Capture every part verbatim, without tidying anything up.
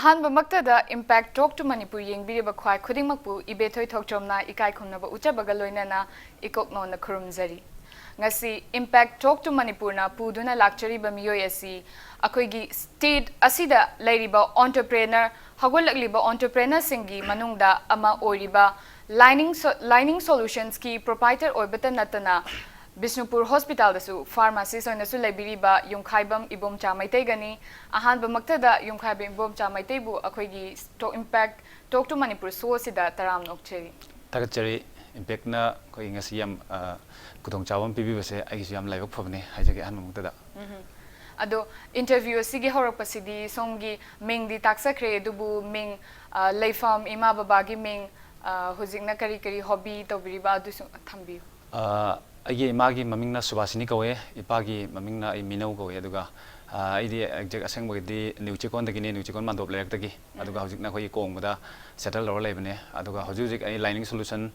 ꯑꯍꯥꯟꯕꯃꯛꯇꯗ Impact Talk to Manipur ꯌꯦꯡꯕꯤꯔꯤꯕ ꯈ꯭ꯋꯥꯏ ꯈꯨꯗꯤꯡꯃꯛꯄꯨ ꯏꯕꯦꯊꯣꯏ ꯊꯣꯛꯆꯣꯝꯅ ꯏꯀꯥꯏ ꯈꯨꯝꯅꯕ ꯎꯠꯆꯕꯒ ꯂꯣꯏꯅꯅ ꯏꯀꯣꯛ ꯅꯣꯟꯅ ꯈꯨꯔꯨꯝꯖꯔꯤ꯫ ꯉꯁꯤ Impact Talk to Manipurꯅ ꯄꯨꯗꯨꯅ ꯂꯥꯛꯆꯔꯤꯕ ꯃꯤꯑꯣꯏ ꯑꯁꯤ ꯑꯩꯈꯣꯏꯒꯤ state ꯑꯁꯤꯗ ꯂꯩꯔꯤꯕ entrepreneur, ꯍꯧꯒꯠꯂꯛꯂꯤꯕ entrepreneurꯁꯤꯡꯒꯤ ꯃꯅꯨꯡꯗ ꯑꯃ ꯑꯣꯏꯔꯤꯕ Lining So-, Lining Solutionsꯀꯤ proprietor ꯑꯣꯏꯕꯇ ꯅꯠꯇꯅ ꯕꯤꯁꯅꯨꯄꯨꯔ hospitalꯗꯁꯨ pharmacist ꯑꯣꯏꯅꯁꯨ ꯂꯩꯕꯤꯔꯤꯕ ꯌꯨꯝꯈꯥꯏꯕꯝ ꯏꯕꯣꯝꯆꯥ ꯃꯩꯇꯩꯒꯅꯤ꯫ ꯑꯍꯥꯟꯕꯃꯛꯇꯗ ꯌꯨꯝꯈꯥꯏꯕꯝ ꯏꯕꯣꯝꯆꯥ ꯃꯩꯇꯩꯕꯨ ꯑꯩꯈꯣꯏꯒꯤ Talk Impact Talk to Manipur show ꯑꯁꯤꯗ ꯇꯔꯥꯝꯅ ꯑꯣꯛꯆꯔꯤ꯫ ꯊꯥꯒꯠꯆꯔꯤ꯫ Impactꯅ ꯑꯩꯈꯣꯏ ꯉꯁꯤ ꯌꯥꯝ, ꯑ, ꯈꯨꯗꯣꯡꯆꯥꯕ ꯑꯃ ꯄꯤꯕꯤꯕꯁꯦ ꯑꯩꯒꯤꯁꯨ ꯌꯥꯝ ꯂꯥꯏꯕꯛ ꯐꯕꯅꯦ ꯍꯥꯏꯖꯒꯦ ꯑꯍꯥꯟꯕꯃꯛꯇꯗ꯫ ꯎꯝꯍꯨꯝ꯫ ꯑꯗꯣ interview ꯑꯁꯤꯒꯤ ꯍꯧꯔꯛꯄꯁꯤꯗꯤ ꯁꯣꯝꯒꯤ ꯃꯤꯡꯗꯤ ꯇꯥꯛꯆꯈ꯭ꯔꯦ, ꯑꯗꯨꯕꯨ ꯃꯤꯡ, ꯑ, ꯂꯩꯐꯝ, ꯏꯃꯥ ꯕꯕꯥꯒꯤ ꯃꯤꯡ, ꯑ, ꯍꯧꯖꯤꯛꯅ ꯀꯔꯤ ꯀꯔꯤ hobby ꯇꯧꯕꯤꯔꯤꯕ ꯑꯗꯨꯁꯨ ꯊꯝꯕꯤꯌꯨ꯫ ꯑ, ꯑꯩꯒꯤ ꯏꯃꯥꯒꯤ ꯃꯃꯤꯡꯅ ꯁꯨꯕꯥꯁꯤꯅꯤ ꯀꯧꯋꯦ, ꯏꯄꯥꯒꯤ ꯃꯃꯤꯡꯅ ꯑꯩ ꯃꯤꯅꯧ ꯀꯧꯋꯦ, ꯑꯗꯨꯒ, ꯑ, ꯑꯩꯗꯤ exact ꯑꯁꯦꯡꯕꯒꯤꯗꯤ ꯅ꯭ꯌꯨ ꯆꯦꯛꯀꯣꯟꯗꯒꯤꯅꯦ, ꯅ꯭ꯌꯨ ꯆꯦꯛꯀꯣꯟ ꯃꯥꯟꯗꯣꯞ ꯂꯩꯔꯛꯇꯒꯤ, ꯑꯗꯨꯒ ꯎꯝ꯫ ꯍꯧꯖꯤꯛꯅ ꯑꯩꯈꯣꯏꯒꯤ ꯀꯣꯡꯕꯗ settle ꯇꯧꯔ ꯂꯩꯕꯅꯦ, ꯑꯗꯨꯒ ꯍꯧꯖꯤꯛ ꯍꯧꯖꯤꯛ ꯑꯩ Lining Solution,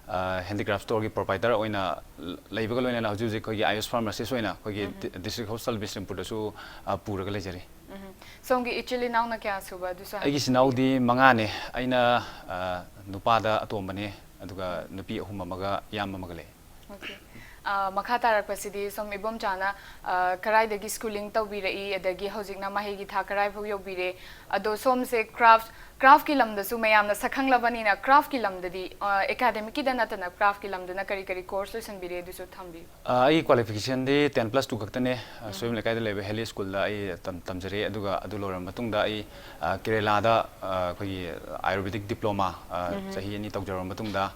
ꯑ, handicraft storeꯒꯤ proprietor ꯑꯣꯏꯅ ꯂ-, ꯂꯩꯕꯒ ꯂꯣꯏꯅꯅ ꯍꯧꯖꯤꯛ ꯍꯧꯖꯤꯛ ꯑꯩꯈꯣꯏꯒꯤ ꯑꯌꯨꯁ pharmacist ꯑꯣꯏꯅ ꯑꯩꯈꯣꯏꯒꯤ ꯎꯝ꯫ ꯗꯤ-, district hospital ꯕꯤꯁꯅꯨꯄꯨꯔꯗꯁꯨ, ꯑ, ꯄꯨꯔꯒ ꯂꯩꯖꯔꯤ꯫ ꯎꯝ꯫ ꯁꯣꯝꯒꯤ ꯏꯆꯤꯜ ꯏꯅꯥꯎꯅ ꯀꯌꯥ ꯁꯨꯕ ꯑꯗꯨꯁꯨ ꯑꯩꯒꯤ ꯍꯥꯏꯕꯤꯌꯨ꯫ ꯏꯆꯤꯟ ꯏꯅꯥꯎꯗꯤ ꯃꯉꯥꯅꯦ, ꯑꯩꯅ, ꯑ, ꯅꯨꯄꯥꯗ ꯑꯇꯣꯝꯕꯅꯦ, ꯑꯗꯨꯒ ꯎꯝ꯫ ꯅꯨꯄꯤ ꯑꯍꯨꯝ ꯑꯃꯒ ꯏꯌꯥꯝꯕ ꯑꯃꯒ ꯂꯩ꯫ Okay꯫ ꯑ, ꯃꯈꯥ ꯇꯥꯔꯛꯄꯁꯤꯗꯤ ꯁꯣꯝ ꯏꯕꯣꯝꯆꯥꯅ, ꯑ, ꯀꯔꯥꯏꯗꯒꯤ schooling ꯇꯧꯕꯤꯔꯛꯏ, ꯑꯗꯒꯤ ꯍꯧꯖꯤꯛꯅ ꯃꯍꯩꯒꯤ ꯊꯥꯛ ꯀꯔꯥꯏ ꯐꯥꯎ ꯌꯧꯕꯤꯔꯦ? ꯑꯗꯣ ꯁꯣꯝꯁꯦ craft, craftꯀꯤ ꯂꯝꯗꯁꯨ ꯃꯌꯥꯝꯅ ꯁꯛꯈꯪꯂꯕꯅꯤꯅ craftꯀꯤ ꯂꯝꯗꯗꯤ, ꯑ, academicꯀꯤꯗ ꯅꯠꯇꯅ craftꯀꯤ ꯂꯝꯗꯅ ꯀꯔꯤ ꯀꯔꯤ course ꯂꯣꯏꯁꯤꯟꯕꯤꯔꯦ ꯑꯗꯨꯁꯨ ꯊꯝꯕꯤꯌꯨ꯫ ꯑ, ꯑꯩꯒꯤ qualificationꯗꯤ ten plus two ꯈꯛꯇꯅꯦ꯫ ꯑ, ꯎꯝ꯫ ꯁꯣꯌꯨꯝ ꯂꯩꯀꯥꯏꯗ ꯂꯩꯕ Haley Schoolꯗ ꯑꯩ ꯇꯝ-, ꯇꯝꯖꯔꯦ꯫ ꯑꯗꯨꯒ ꯑꯗꯨ ꯂꯣꯏꯔꯕ ꯃꯇꯨꯡꯗ ꯑꯩ, ꯑ, ꯀꯦꯔꯦꯂꯥꯗ, ꯑ, ꯑꯩꯈꯣꯏꯒꯤ Ayurvedic diploma, ꯑ, ꯎꯝ꯫ ꯆꯍꯤ ꯑꯅꯤ ꯇꯧꯖꯔꯕ ꯃꯇꯨꯡꯗ,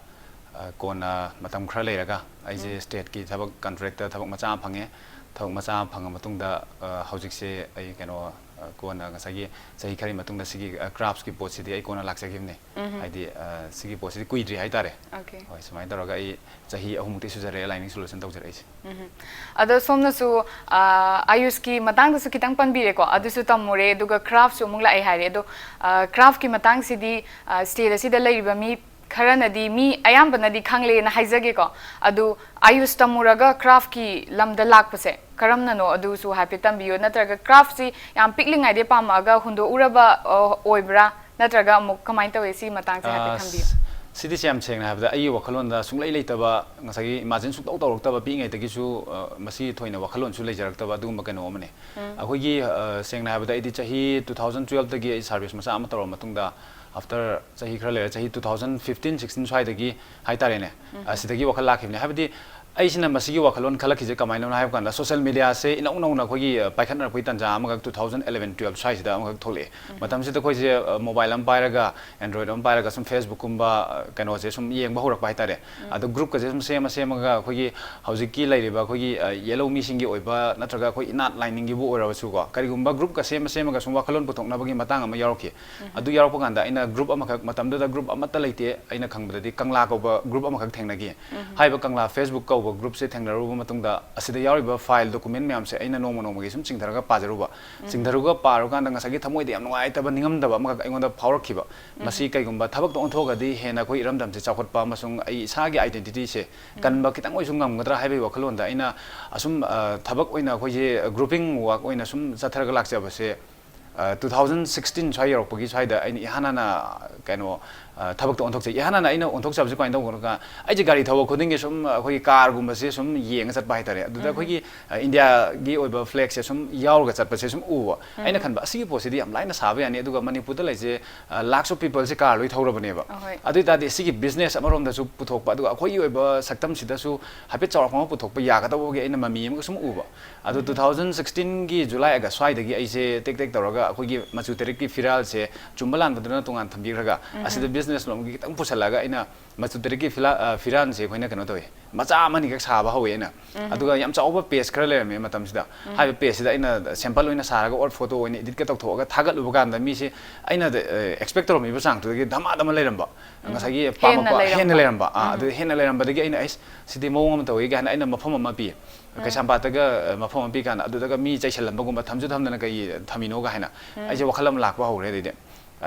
ꯑ, ꯀꯣꯟꯅ ꯃꯇꯝ ꯈꯔ ꯂꯩꯔꯒ ꯑꯩꯁꯦ ꯎꯝ꯫ stateꯀꯤ ꯊꯕꯛ contractꯇ ꯊꯕꯛ ꯃꯆꯥ ꯑꯃ ꯐꯪꯉꯦ꯫ ꯊꯕꯛ ꯃꯆꯥ ꯑꯃ ꯐꯪꯉ ꯃꯇꯨꯡꯗ, ꯑ, ꯍꯧꯖꯤꯛꯁꯦ ꯑꯩ ꯀꯩꯅꯣ, ꯑ, ꯀꯣꯟꯅ ꯉꯁꯥꯏꯒꯤ ꯆꯍꯤ ꯈꯔꯒꯤ ꯃꯇꯨꯡꯗ ꯁꯤꯒꯤ, ꯑ, craftꯀꯤ ꯄꯣꯠꯁꯤꯗꯤ ꯑꯩ ꯀꯣꯟꯅ ꯂꯥꯛꯆꯈꯤꯕꯅꯦ꯫ ꯎꯝ꯫ ꯍꯥꯏꯗꯤ, ꯑ, ꯁꯤꯒꯤ ꯄꯣꯠꯁꯤꯗꯤ ꯀꯨꯏꯗ꯭ꯔꯤ ꯍꯥꯏꯇꯥꯔꯦ꯫ Okay꯫ ꯍꯣꯏ, ꯁꯨꯃꯥꯏꯅ ꯇꯧꯔꯒ ꯑꯩ ꯆꯍꯤ ꯑꯍꯨꯝꯃꯨꯛꯇꯤ ꯁꯨꯖꯔꯛꯑꯦ Lining Solution ꯇꯧꯖꯔꯛꯏꯁꯦ꯫ ꯎꯝ꯫ ꯑꯗꯣ ꯁꯣꯝꯅꯁꯨ, ꯑ, ꯑꯌꯨꯁꯀꯤ ꯃꯇꯥꯡꯗꯁꯨ ꯈꯤꯇꯪ ꯄꯟꯕꯤꯔꯦꯀꯣ, ꯑꯗꯨꯁꯨ ꯇꯝꯃꯨꯔꯦ, ꯑꯗꯨꯒ craftꯁꯨ ꯑꯃꯨꯛ ꯂꯥꯛꯑꯦ ꯍꯥꯏꯔꯦ꯫ ꯑꯗꯣ, ꯑ, craftꯀꯤ ꯃꯇꯥꯡꯁꯤꯗꯤ, ꯑ, state ꯑꯁꯤꯗ ꯂꯩꯔꯤꯕ ꯃꯤ ꯈꯔꯅꯗꯤ, ꯃꯤ ꯑꯌꯥꯝꯕꯅꯗꯤ ꯈꯪꯂꯦꯅ ꯍꯥꯏꯖꯒꯦꯀꯣ꯫ ꯑꯗꯨ ꯑꯥꯌꯨꯁ ꯇꯝꯃꯨꯔꯒ ꯀ꯭ꯔꯥꯐꯀꯤ ꯂꯝꯗ ꯂꯥꯛꯄꯁꯦ ꯀꯔꯝꯅꯅꯣ, ꯑꯗꯨꯁꯨ ꯍꯥꯏꯐꯦꯠ ꯇꯝꯕꯤꯌꯨ꯫ ꯅꯠꯇ꯭ꯔꯒ ꯀ꯭ꯔꯥꯐꯁꯤ ꯌꯥꯝ ꯄꯤꯛꯂꯤꯉꯩꯗꯩ ꯄꯥꯝꯃꯛꯑꯒ ꯍꯨꯟꯗꯣꯛꯎꯔꯕ, ꯑ, ꯑꯣꯏꯕ꯭ꯔꯥ? ꯅꯠꯇ꯭ꯔꯒ ꯑꯃꯨꯛ ꯀꯃꯥꯏꯅ ꯇꯧꯏ? ꯁꯤꯒꯤ ꯃꯇꯥꯡꯁꯦ ꯍꯥꯏꯐꯦꯠ ꯊꯝꯕꯤꯌꯨ꯫ ꯑꯁ, ꯁꯤꯗꯤ ꯌꯥꯝ ꯁꯦꯡꯅ ꯍꯥꯏꯕꯗ ꯑꯩꯒꯤ ꯋꯥꯈꯜꯂꯣꯟꯗ ꯁꯨꯡꯂꯩ ꯂꯩꯇꯕ, ꯉꯁꯥꯏꯒꯤ ꯏꯃꯥꯖꯤꯟ ꯁꯨꯡꯇꯧ ꯇꯧꯔꯛꯇꯕ, ꯄꯤꯛꯏꯉꯩꯗꯒꯤꯁꯨ, ꯑ, ꯃꯁꯤ ꯊꯣꯏꯅ ꯋꯥꯈꯜꯂꯣꯟꯁꯨ ꯂꯩꯖꯔꯛꯇꯕ ꯑꯗꯨꯒꯨꯝꯕ ꯀꯩꯅꯣ ꯑꯃꯅꯦ꯫ ꯑꯩꯈꯣꯏꯒꯤ, ꯑ, ꯁꯦꯡꯅ ꯍꯥꯏꯕꯗ ꯑꯩꯗꯤ ꯆꯍꯤ two thousand twelve ꯗꯒꯤ ꯑꯩ ꯁꯥꯔꯚꯤꯁ ꯃꯆꯥ ꯑꯃ ꯇꯧꯔ ꯃꯇꯨꯡꯗ, ꯑꯥꯐꯇꯔ ꯆꯍꯤ ꯈꯔ ꯂꯩꯔ, ꯆꯍꯤ two thousand fifteen sixteen ꯁ꯭ꯋꯥꯏꯗꯒꯤ ꯍꯥꯏꯇꯥꯔꯦꯅꯦ, ꯑ, ꯁꯤꯗꯒꯤ ꯋꯥꯈꯜ ꯂꯥꯛꯈꯤꯕꯅꯦ꯫ ꯍꯥꯏꯕꯗꯤ ꯑꯩꯁꯤꯅ ꯃꯁꯤꯒꯤ ꯋꯥꯈꯜꯂꯣꯟ ꯈꯜꯂꯛꯈꯤꯁꯦ ꯀꯃꯥꯏꯅꯅꯣ ꯍꯥꯏꯕ ꯀꯥꯟꯗ, ꯁꯣꯁꯦꯜ ꯃꯦꯗꯤꯌꯥꯁꯦ ꯏꯅꯧ ꯅꯧꯅ ꯑꯩꯈꯣꯏꯒꯤ, ꯑ, ꯄꯥꯏꯈꯠꯅꯔꯛꯄꯒꯤ ꯇꯥꯟꯖꯥ ꯑꯃꯈꯛ two thousand eleven twelve ꯁ꯭ꯋꯥꯏꯁꯤꯗ ꯑꯃꯈꯛ ꯊꯣꯛꯂꯛꯑꯦ꯫ ꯃꯇꯝꯁꯤꯗ ꯑꯩꯈꯣꯏꯁꯦ, ꯑ, ꯃꯣꯕꯥꯏꯜ ꯑꯃ ꯄꯥꯏꯔꯒ, ꯑꯦꯟꯗ꯭ꯔꯣꯏꯗ ꯑꯃ ꯄꯥꯏꯔꯒ ꯁꯨꯝ ꯐꯦꯁꯕꯨꯛꯀꯨꯝꯕ, ꯑ, ꯀꯩꯅꯣꯁꯦ ꯁꯨꯝ ꯌꯦꯡꯕ ꯍꯧꯔꯛꯄ ꯍꯥꯏꯇꯥꯔꯦ꯫ ꯑꯗꯣ ꯒ꯭ꯔꯨꯞꯀꯁꯦ ꯁꯨꯝ ꯁꯦꯝꯃ ꯁꯦꯝꯃꯒ ꯑꯩꯈꯣꯏꯒꯤ ꯍꯧꯖꯤꯛꯀꯤ ꯂꯩꯔꯤꯕ ꯑꯩꯈꯣꯏꯒꯤ, ꯑ, ꯌꯦꯜꯍꯧ ꯃꯤꯁꯤꯡꯒꯤ ꯑꯣꯏꯕ ꯅꯠꯇ꯭ꯔꯒ ꯑꯩꯈꯣꯏ ꯏꯅꯥꯠ ꯂꯥꯏꯅꯤꯡꯒꯤꯕꯨ ꯑꯣꯏꯔꯕꯁꯨꯀꯣ, ꯀꯔꯤꯒꯨꯝꯕ ꯒ꯭ꯔꯨꯞꯀ ꯁꯦꯝꯃ ꯁꯦꯝꯃꯒ ꯁꯨꯝ ꯋꯥꯈꯜꯂꯣꯟ ꯄꯨꯊꯣꯛꯅꯕꯒꯤ ꯃꯇꯥꯡ ꯑꯃ ꯌꯥꯎꯔꯛꯈꯤ꯫ ꯑꯗꯨ ꯌꯥꯎꯔꯛꯄ ꯀꯥꯟꯗ ꯑꯩꯅ ꯒ꯭ꯔꯨꯞ ꯑꯃꯈꯛ, ꯃꯇꯝꯗꯨꯗ ꯒ꯭ꯔꯨꯞ ꯑꯃꯠꯇ ꯂꯩꯇꯦ, ꯑꯩꯅ ꯈꯪꯕꯗꯗꯤ ꯀꯪꯂꯥ ꯀꯧꯕ ꯒ꯭ꯔꯨꯞ ꯑꯃꯈꯛ ꯊꯦꯡꯅꯈꯤ꯫ ꯍꯥꯏꯔꯤꯕ ꯀꯪꯂꯥ ꯐꯦꯁꯕꯨꯛ ꯀꯧꯕ ꯒ꯭ꯔꯨꯞꯁꯦ ꯊꯦꯡꯅꯔꯨꯕ ꯃꯇꯨꯡꯗ, ꯑꯁꯤꯗ ꯌꯥꯎꯔꯤꯕ ꯐꯥꯏꯜ ꯗꯣꯀꯨꯃꯦꯟ ꯃꯌꯥꯝꯁꯦ ꯑꯩꯅ ꯅꯣꯡꯃ ꯅꯣꯡꯃꯒꯤ ꯁꯨꯝ ꯆꯤꯡꯊꯔꯒ ꯄꯥꯖꯔꯨꯕ꯫ ꯆꯤꯡꯊꯔꯒ ꯄꯥꯔꯨꯀꯥꯟꯗ ꯉꯁꯥꯏꯒꯤ ꯊꯃꯣꯏꯗ ꯌꯥꯝ ꯅꯨꯡꯉꯥꯏꯇꯕ ꯅꯤꯡꯉꯝꯗꯕ ꯑꯃꯈꯛ ꯑꯩꯉꯣꯟꯗ ꯐꯥꯎꯔꯛꯈꯤꯕ꯫ ꯃꯁꯤ ꯀꯩꯒꯨꯝꯕ ꯊꯕꯛꯇ ꯑꯣꯟꯊꯣꯛꯑꯒꯗꯤ ꯍꯦꯟꯅ ꯑꯩꯈꯣꯏ ꯏꯔꯝꯗꯝꯁꯦ ꯆꯥꯎꯈꯠꯄ ꯑꯃꯁꯨꯡ ꯑꯩ ꯏꯁꯥꯒꯤ ꯑꯥꯏꯗꯦꯟꯇꯤꯇꯤꯁꯦ ꯀꯟꯕ ꯈꯤꯇꯪ ꯑꯣꯏꯁꯨ ꯉꯝꯒꯗ꯭ꯔꯥ ꯍꯥꯏꯕꯒꯤ ꯋꯥꯈꯜꯂꯣꯟꯗ ꯑꯩꯅ ꯑꯁꯨꯝ, ꯑ, ꯊꯕꯛ ꯑꯣꯏꯅ ꯑꯩꯈꯣꯏꯁꯦ ꯒ꯭ꯔꯨꯄꯤꯡ ꯋꯥꯛ ꯑꯣꯏꯅ ꯁꯨꯝ ꯆꯠꯊꯔꯒ ꯂꯥꯛꯆꯕꯁꯦ, ꯑ, two thousand sixteen ꯁ꯭ꯋꯥꯏ ꯌꯧꯔꯛꯄꯒꯤ ꯁ꯭ꯋꯥꯏꯗ ꯑꯩꯅ ꯏꯍꯥꯟ ꯍꯥꯟꯅ ꯀꯩꯅꯣ, ꯑ, ꯊꯕꯛꯇ ꯑꯣꯟꯊꯣꯛꯆꯩ꯫ ꯏꯍꯥꯟ ꯍꯥꯟꯅ ꯑꯩꯅ ꯑꯣꯟꯊꯣꯛꯆꯕꯁꯦ ꯀꯃꯥꯏꯅ ꯇꯧꯕꯅꯣ ꯀ-, ꯑꯩꯁꯦ ꯒꯥꯔꯤ ꯊꯧꯕ ꯈꯨꯗꯤꯡꯒꯤ ꯁꯨꯝ ꯑꯩꯈꯣꯏꯒꯤ ꯀꯥꯔꯒꯨꯝꯕꯁꯦ ꯁꯨꯝ ꯌꯦꯡꯉ ꯆꯠꯄ ꯍꯥꯏꯇꯥꯔꯦ꯫ ꯑꯗꯨꯗ ꯑꯩꯈꯣꯏꯒꯤ, ꯑ, ꯏꯟꯗꯤꯌꯥꯒꯤ ꯑꯣꯏꯕ ꯐ꯭ꯂꯦꯛꯁꯦ ꯁꯨꯝ ꯌꯥꯎꯔꯒ ꯆꯠꯄꯁꯦ ꯁꯨꯝ ꯎꯕ꯫ ꯑꯩꯅ ꯈꯟꯕ, ꯑꯁꯤꯒꯤ ꯄꯣꯠꯁꯤꯗꯤ ꯌꯥꯝ ꯂꯥꯏꯅ ꯁꯥꯕ ꯌꯥꯅꯤ, ꯑꯗꯨꯒ ꯃꯅꯤꯄꯨꯔꯗ ꯂꯩꯁꯦ, ꯑ, ꯂꯥꯛꯁ ꯑꯣꯐ ꯄꯤꯄꯜꯁꯦ ꯀꯥꯔ ꯂꯣꯏ ꯊꯧꯔꯕꯅꯦꯕ꯫ ꯑꯍꯣꯏ꯫ ꯑꯗꯨ ꯑꯣꯏ ꯇꯥꯔꯗꯤ ꯁꯤꯒꯤ ꯕꯤꯖꯤꯅꯦꯁ ꯑꯃꯔꯣꯝꯗꯁꯨ ꯄꯨꯊꯣꯛꯄ, ꯑꯗꯨꯒ ꯑꯩꯈꯣꯏꯒꯤ ꯑꯣꯏꯕ ꯁꯛꯇꯝꯁꯤꯗꯁꯨ ꯍꯥꯏꯐꯦꯠ ꯆꯥꯎꯔꯥꯛꯄ ꯑꯃ ꯄꯨꯊꯣꯛꯄ ꯌꯥꯒꯗꯧꯕꯒꯤ ꯑꯩꯅ ꯃꯃꯤ ꯑꯃꯒ ꯁꯨꯝ ꯎꯕ꯫ ꯑꯗꯣ two thousand sixteenꯒꯤ ꯖꯨꯂꯥꯏ ꯑꯥꯒꯁ ꯁ꯭ꯋꯥꯏꯗꯒꯤ ꯑꯩꯁꯦ ꯇꯦꯛ ꯇꯦꯛ ꯇꯧꯔꯒ ꯑꯩꯈꯣꯏꯒꯤ ꯃꯆꯨ ꯇꯔꯦꯠꯀꯤ ꯐꯤꯔꯥꯜꯁꯦ, ꯆꯨꯝꯕ ꯂꯥꯟꯕꯗꯨꯅ ꯇꯣꯉꯥꯟ ꯊꯝꯕꯤꯈ꯭ꯔꯒ, ꯑꯁꯤꯗ ꯕꯤꯖꯤꯅꯦꯁ ꯂꯣꯝꯒꯤ ꯈꯤꯇꯪ ꯄꯨꯁꯜꯂꯒ ꯑꯩꯅ ꯃꯆꯨ ꯇꯔꯦꯠꯀꯤ ꯐꯤꯂꯥ-, ꯑ, ꯐꯤꯔꯥꯜꯁꯦ ꯑꯩꯈꯣꯏꯅ ꯀꯩꯅꯣ ꯇꯧꯋꯦ, ꯃꯆꯥ ꯑꯃꯅꯤꯈꯛ ꯁꯥꯕ ꯍꯧꯋꯦ ꯑꯩꯅ꯫ ꯑꯗꯨꯒ ꯌꯥꯝ ꯆꯥꯎꯕ ꯄꯦꯖ ꯈꯔ ꯂꯩꯔꯝꯃꯦ ꯃꯇꯝꯁꯤꯗ꯫ ꯍꯥꯏꯔꯤꯕ ꯄꯦꯖꯁꯤꯗ ꯑꯩꯅ ꯁꯦꯝꯄꯜ ꯑꯣꯏꯅ ꯁꯥꯔꯒ ꯑꯣꯔ ꯐꯣꯇꯣ ꯑꯣꯏꯅ ꯏꯗꯤꯠꯀ ꯇꯧꯊꯣꯛꯑꯒ ꯊꯥꯒꯠꯂꯨꯕ ꯀꯥꯟꯗ ꯃꯤꯁꯦ ꯑꯩꯅ, ꯑ, ꯑꯦꯛꯁꯄꯦꯛ ꯇꯧꯔꯝꯃꯤꯕ ꯆꯥꯡꯗꯨꯗꯒꯤ ꯙꯃꯥ ꯙꯃꯥ ꯂꯩꯔꯝꯕ꯫ ꯉꯁꯥꯏꯒꯤ ꯄꯥꯝꯃꯛꯄ ꯍꯦꯟꯅ ꯂꯩꯔꯝꯕ꯫ ꯑꯥ, ꯑꯗꯨ ꯍꯦꯟꯅ ꯂꯩꯔꯝꯕꯗꯒꯤ ꯑꯩꯅ, "ꯑꯩꯁ, ꯁꯤꯗꯤ ꯃꯑꯣꯡ ꯑꯃ ꯇꯧꯏ" ꯀꯥꯏꯅ ꯑꯩꯅ ꯃꯐꯝ ꯑꯃ ꯄꯤ꯫ ꯀꯩꯁꯥꯝꯄꯥꯠꯇꯒ, ꯑ, ꯃꯐꯝ ꯑꯃ ꯄꯤ ꯀꯥꯟꯗ ꯑꯗꯨꯗꯒ ꯃꯤ ꯆꯩꯁꯜꯂꯝꯕꯒꯨꯝꯕ, "ꯊꯝꯁꯨ ꯊꯝꯗꯅ ꯀꯩ ꯊꯝꯃꯤꯅꯣꯒ" ꯍꯥꯏꯅ ꯑꯩꯁꯦ ꯋꯥꯈꯜ ꯑꯃ ꯂꯥꯛꯄ ꯍꯧꯔꯦ꯫ ꯑꯗꯩꯗꯤ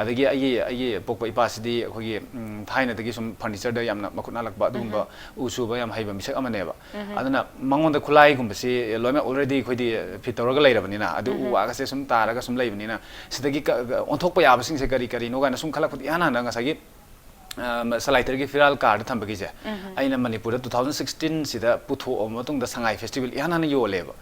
ꯑꯗꯒꯤ ꯑꯩꯒꯤ ꯑꯩꯒꯤ ꯄꯣꯛꯄ ꯏꯄꯥꯁꯤꯗꯤ ꯑꯩꯈꯣꯏꯒꯤ ꯎꯝ, ꯊꯥꯏꯅꯗꯒꯤ ꯁꯨꯝ ꯐꯔꯅꯤꯆꯔꯗ ꯌꯥꯝꯅ ꯃꯈꯨꯠ ꯅꯥꯜꯂꯛꯄ ꯑꯗꯨꯒꯨꯝꯕ ꯎ ꯁꯨꯕ ꯌꯥꯝ ꯍꯩꯕ ꯃꯤꯁꯛ ꯑꯃꯅꯦꯕ꯫ ꯑꯗꯨꯅ ꯃꯉꯣꯟꯗ ꯈꯨꯠꯂꯥꯏꯒꯨꯝꯕꯁꯤ ꯂꯣꯏꯅꯃꯛ ꯑꯣꯜꯔꯦꯗꯤ ꯑꯩꯈꯣꯏꯗꯤ ꯐꯤꯠ ꯇꯧꯔꯒ ꯂꯩꯔꯕꯅꯤꯅ, ꯑꯗꯨ ꯎ ꯋꯥꯒꯁꯦ ꯁꯨꯝ ꯇꯥꯔꯒ ꯁꯨꯝ ꯂꯩꯕꯅꯤꯅ, ꯁꯤꯗꯒꯤ ꯀ- ꯀ- ꯑꯣꯟꯊꯣꯛꯄ ꯌꯥꯕꯁꯤꯡꯁꯦ ꯀꯔꯤ ꯀꯔꯤꯅꯣ ꯀꯥꯏꯅ ꯁꯨꯝ ꯈꯜꯂꯛꯄꯗ, ꯏꯍꯥꯟ ꯍꯥꯟꯅ ꯉꯁꯥꯏꯒꯤ ꯑ, ꯁꯂꯥꯏꯇꯔꯒꯤ ꯐꯤꯔꯥꯜ ꯀꯥꯔꯗ ꯊꯝꯕꯒꯤꯁꯦ ꯑꯩꯅ ꯃꯅꯤꯄꯨꯔꯗ ꯇꯨ ꯊꯥꯎꯖꯟ ꯁꯤꯛꯁꯇꯤꯟꯁꯤꯗ ꯄꯨꯊꯣꯛꯑꯕ ꯃꯇꯨꯡꯗ ꯁꯉꯥꯏ ꯐꯦꯁꯇꯤꯚꯦꯜ ꯏꯍꯥꯟ ꯍꯥꯟꯅ ꯌꯣꯜꯂꯦꯕ꯫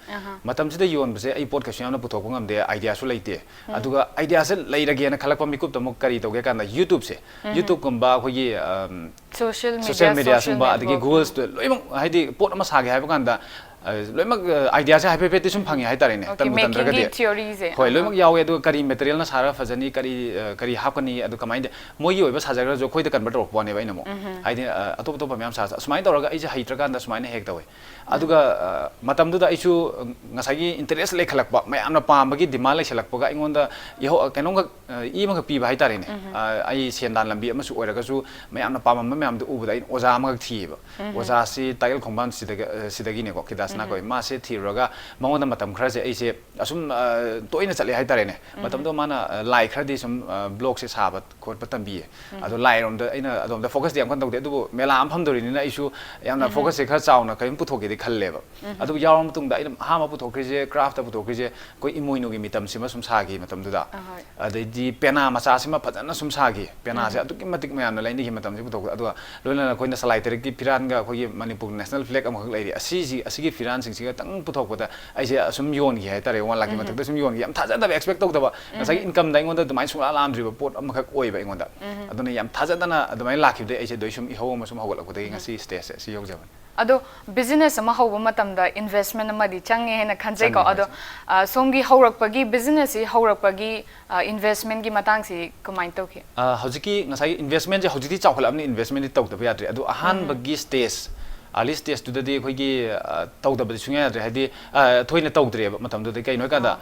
ꯃꯇꯝꯁꯤꯗ ꯌꯣꯟꯕꯁꯦ ꯑꯩ ꯄꯣꯠ ꯀꯩꯁꯨ ꯌꯥꯝꯅ ꯄꯨꯊꯣꯛꯄ ꯉꯝꯗꯦ, ꯑꯥꯏꯗꯤꯌꯥꯁꯨ ꯂꯩꯇꯦ꯫ ꯑꯗꯨꯒ ꯑꯥꯏꯗꯤꯌꯥꯁꯦ ꯂꯩꯔꯒꯦꯅ ꯈꯜꯂꯛꯄ ꯃꯤꯀꯨꯞꯇ ꯑꯃꯨꯛ ꯀꯔꯤ ꯇꯧꯒꯦ ꯀꯥꯟꯗ, ꯌꯨꯇ꯭ꯌꯨꯕꯁꯦ, ꯌꯨꯇ꯭ꯌꯨꯕꯀꯨꯝꯕ ꯑꯩꯈꯣꯏꯒꯤ ꯑꯝ, ꯁꯣꯁꯤꯌꯦꯜ ꯁꯣꯁꯤꯌꯦꯜ ꯃꯦꯗꯤꯌꯥ, ꯁꯣꯁꯤꯌꯦꯜ ꯃꯦꯗꯤꯌꯥꯒꯨꯝꯕ, ꯑꯗꯒꯤ ꯅꯦꯠꯋꯥꯔꯛ꯫ ꯒꯨꯒꯜꯁꯇ ꯂꯣꯏꯅꯃꯛ, ꯍꯥꯏꯗꯤ ꯄꯣꯠ ꯑꯃ ꯁꯥꯒꯦ ꯍꯥꯏꯕ ꯀꯥꯟꯗ ꯑ, ꯂꯣꯏꯅꯃꯛ ꯑꯥꯏꯗꯤꯌꯥꯁꯦ ꯍꯥꯏꯐꯦꯠ ꯍꯥꯏꯐꯦꯠꯇꯤ ꯁꯨꯝ ꯐꯪꯉꯦ ꯍꯥꯏꯇꯥꯔꯦꯅꯦ, okay, ꯇꯟꯕꯨ ꯇꯟꯗ꯭ꯔꯒꯗꯤ꯫ Makingꯒꯤ theoryꯁꯦ꯫ ꯍꯣꯏ, ꯑꯍꯥ꯫ ꯂꯣꯏꯅꯃꯛ ꯌꯥꯎꯋꯦ꯫ ꯑꯗꯨꯒ ꯀꯔꯤ ꯃꯦꯇꯔꯤꯌꯦꯜꯅ ꯁꯥꯔꯒ ꯐꯖꯅꯤ, ꯀꯔꯤ ꯑ, ꯀꯔꯤ ꯍꯥꯞꯀꯅꯤ, ꯑꯗꯨ ꯀꯃꯥꯏꯅ ꯇꯧ-, ꯃꯣꯏꯒꯤ ꯑꯣꯏꯕ ꯁꯥꯖꯈ꯭ꯔꯁꯨ ꯑꯩꯈꯣꯏꯗ ꯀꯟꯚꯔꯠ ꯇꯧꯔꯛꯄ ꯋꯥꯅꯦꯕ ꯑꯩꯅ ꯑꯃꯨꯛ꯫ ꯍꯥꯏꯗꯤ ꯑ, ꯑꯇꯣꯞ ꯑꯇꯣꯞꯄ ꯃꯌꯥꯝ ꯁꯥ ꯁꯥ-, ꯁꯨꯃꯥꯏꯅ ꯇꯧꯔꯒ ꯑꯩꯁꯦ ꯍꯩꯇ꯭ꯔꯀꯥꯟꯗ ꯁꯨꯃꯥꯏꯅ ꯍꯦꯛ ꯇꯧꯋꯦ꯫ ꯑꯗꯨꯒ ꯑ, ꯃꯇꯝꯗꯨꯗ ꯑꯩꯁꯨ ꯑ, ꯉꯁꯥꯏꯒꯤ ꯏꯟꯇꯔꯦꯁ ꯂꯩꯈꯠꯂꯛꯄ, ꯃꯌꯥꯝꯅ ꯄꯥꯝꯕꯒꯤ ꯗꯤꯃꯥꯟ ꯂꯩꯁꯜꯂꯛꯄꯒ ꯑꯩꯉꯣꯟꯗ ꯏꯍꯧ-, ꯑ, ꯀꯩꯅꯣꯝꯈꯛ ꯑ, ꯏ ꯑꯃꯈꯛ ꯄꯤꯕ ꯍꯥꯏꯇꯥꯔꯦꯅꯦ꯫ ꯑ, ꯑꯩ ꯁꯦꯟꯗꯥꯟ ꯂꯝꯕꯤ ꯑꯃꯁꯨ ꯑꯣꯏꯔꯒꯁꯨ ꯃꯌꯥꯝꯅ ꯄꯥꯝꯃꯝꯕ ꯃꯌꯥꯝꯗꯣ ꯎꯕꯗ ꯑꯩꯅ ꯑꯣꯖꯥ ꯑꯃꯈꯛ ꯊꯤꯌꯦꯕ꯫ ꯑꯣꯖꯥꯁꯤ ꯇꯥꯏꯌꯦꯜ ꯈꯣꯡꯕꯥꯟ ꯁꯤꯗꯒ-, ꯑ, ꯁꯤꯗꯒꯤꯅꯦꯀꯣ, ꯈꯤꯗꯥꯁꯅꯥ ꯀꯧꯏ꯫ ꯃꯥꯁꯦ ꯊꯤꯔꯨꯔꯒ ꯃꯉꯣꯟꯗ ꯃꯇꯝ ꯈꯔꯁꯦ ꯑꯩꯁꯦ ꯑꯁꯨꯝ, ꯑ, ꯇꯣꯏꯅ ꯆꯠꯂꯦ ꯍꯥꯏꯇꯥꯔꯦꯅꯦ꯫ ꯃꯇꯝꯗꯣ ꯃꯥꯅ, ꯑ, ꯂꯥꯏ ꯈꯔꯗꯤ ꯁꯨꯝ, ꯑ, ꯕ꯭ꯂꯣꯛꯁꯦ ꯁꯥꯕ ꯈꯣꯠꯄ ꯇꯝꯕꯤꯌꯦ꯫ ꯑꯗꯣ ꯂꯥꯏꯔꯣꯝꯗ ꯑꯩꯅ ꯑꯗꯣꯝꯗ ꯐꯣꯀꯁꯇꯤ ꯌꯥꯝ ꯀꯟꯅ ꯇꯧꯗꯦ, ꯑꯗꯨꯕꯨ ꯃꯦꯂꯥ ꯑꯃ ꯐꯝꯗꯣꯔꯤꯅꯤꯅ ꯑꯩꯁꯨ ꯌꯥꯝꯅ ꯐꯣꯀꯁꯁꯦ ꯈꯔ ꯆꯥꯎꯅ ꯀꯔꯤꯝ ꯄꯨꯊꯣꯛꯀꯦꯗꯤ ꯈꯜꯂꯦꯕ꯫ ꯑꯗꯨ ꯌꯥꯎꯔ ꯃꯇꯨꯡꯗ ꯑꯩꯅ ꯑꯍꯥꯟꯕ ꯄꯨꯊꯣꯛꯈ꯭ꯔꯤꯁꯦ, ꯀ꯭ꯔꯥꯐꯇ ꯄꯨꯊꯣꯛꯈ꯭ꯔꯤꯁꯦ, ꯑꯩꯈꯣꯏ ꯏꯃꯣꯏꯅꯨꯒꯤ ꯃꯤꯇꯝꯁꯤꯃ ꯁꯨꯝ ꯁꯥꯈꯤ ꯃꯇꯝꯗꯨꯗ꯫ ꯑꯍꯣꯏ꯫ ꯑꯗꯩꯗꯤ ꯄꯦꯅꯥ ꯃꯆꯥꯁꯤꯃ ꯐꯖꯅ ꯁꯨꯝ ꯁꯥꯈꯤ꯫ ꯄꯦꯅꯥꯁꯦ ꯑꯗꯨꯛꯀꯤ ꯃꯇꯤꯛ ꯃꯌꯥꯝꯅ ꯂꯩꯅꯈꯤ ꯃꯇꯝꯁꯤ ꯄꯨꯊꯣꯛꯄꯗ꯫ ꯑꯗꯨꯒ ꯂꯣꯏꯅꯅ ꯑꯩꯈꯣꯏꯅ ꯁꯂꯥꯏ ꯇꯔꯦꯠꯀꯤ ꯐꯤꯔꯥꯟꯒ ꯑꯩꯈꯣꯏꯒꯤ ꯃꯅꯤꯄꯨꯔ ꯅꯦꯁꯅꯦꯜ ꯐ꯭ꯂꯦꯒ ꯑꯃꯈꯛ ꯂꯩꯔꯤ꯫ ꯑꯁꯤꯁꯤ, ꯑꯁꯤꯒꯤ ꯐꯤꯔꯥꯟꯁꯤꯡꯁꯤꯒꯇꯪ ꯄꯨꯊꯣꯛꯄꯗ ꯑꯩꯁꯦ ꯑꯁꯨꯝ ꯌꯣꯟꯈꯤ ꯍꯥꯏꯇꯥꯔꯦ, ꯋꯥꯟ ꯂꯥꯛꯀꯤ ꯃꯊꯛꯇ ꯁꯨꯝ ꯌꯣꯟꯈꯤ꯫ ꯌꯥꯝ ꯊꯥꯖꯗꯕ, ꯑꯦꯛꯁꯄꯦꯛ ꯇꯧꯗꯕ, ꯉꯁꯥꯏꯒꯤ ꯏꯟꯀꯝꯗ ꯑꯩꯉꯣꯟꯗ ꯑꯗꯨꯃꯥꯏꯅ ꯁꯨꯡꯂꯥꯛ ꯂꯥꯛꯑꯝꯗ꯭ꯔꯤꯕ ꯄꯣꯠ ꯑꯃꯈꯛ ꯑꯣꯏꯕ ꯑꯩꯉꯣꯟꯗ꯫ ꯑꯗꯨꯅ ꯌꯥꯝ ꯊꯥꯖꯗꯅ ꯑꯗꯨꯃꯥꯏꯅ ꯂꯥꯛꯈꯤꯕꯗꯒꯤ ꯑꯩꯁꯦ ꯑꯗꯨꯗꯩ ꯁꯨꯝ ꯏꯍꯧ ꯑꯃ ꯁꯨꯝ ꯍꯧꯒꯠꯂꯛꯄꯗꯒꯤ ꯉꯁꯤ ꯁ꯭ꯇꯦꯖꯁꯦ ꯑꯁꯤ ꯌꯧꯖꯕꯅꯤ꯫ ꯑꯗꯣ ꯕꯤꯖꯤꯅꯦꯁ ꯑꯃ ꯍꯧꯕ ꯃꯇꯝꯗ ꯏꯟꯚꯦꯁꯃꯦꯟ ꯑꯃꯗꯤ ꯆꯪꯉꯦ ꯍꯥꯏꯅ ꯈꯟꯖꯩꯀꯣ꯫ ꯆꯪꯉꯦ, ꯑꯗꯣ, ꯍꯣꯏ꯫ ꯑ, ꯁꯣꯝꯒꯤ ꯍꯧꯔꯛꯄꯒꯤ, ꯕꯤꯖꯤꯅꯦꯁꯁꯤ ꯍꯧꯔꯛꯄꯒꯤ, ꯑ, ꯏꯟꯚꯦꯁꯃꯦꯟꯒꯤ ꯃꯇꯥꯡꯁꯤ ꯀꯃꯥꯏꯅ ꯇꯧꯈꯤ? ꯑ, ꯍꯧꯖꯤꯛꯀꯤ ꯉꯁꯥꯏꯒꯤ ꯏꯟꯚꯦꯁꯃꯦꯟꯁꯦ ꯍꯧꯖꯤꯛꯇꯤ ꯆꯥꯎꯈꯠꯂꯕꯅꯤ, ꯏꯟꯚꯦꯁꯃꯦꯟꯗꯤ ꯇꯧꯗꯕ ꯌꯥꯗ꯭ꯔꯦ꯫ ꯑꯗꯣ ꯑꯍꯥꯟꯕꯒꯤ ꯁ꯭ꯇꯦꯖ, ꯑꯥꯔꯂꯤ ꯁ꯭ꯇꯦꯖꯇꯨꯗꯗꯤ ꯑꯩꯈꯣꯏꯒꯤ, ꯑ, ꯇꯧꯗꯕꯗꯤ ꯁꯨꯡꯌꯥ ꯌꯥꯗ꯭ꯔꯦ꯫ ꯍꯥꯏꯗꯤ, ꯑ, ꯊꯣꯏꯅ ꯇꯧꯗ꯭ꯔꯦꯕ ꯃꯇꯝꯗꯨꯗ꯫ ꯀꯩꯅꯣ ꯍꯥꯏꯀꯥꯟꯗ, ꯑꯥ꯫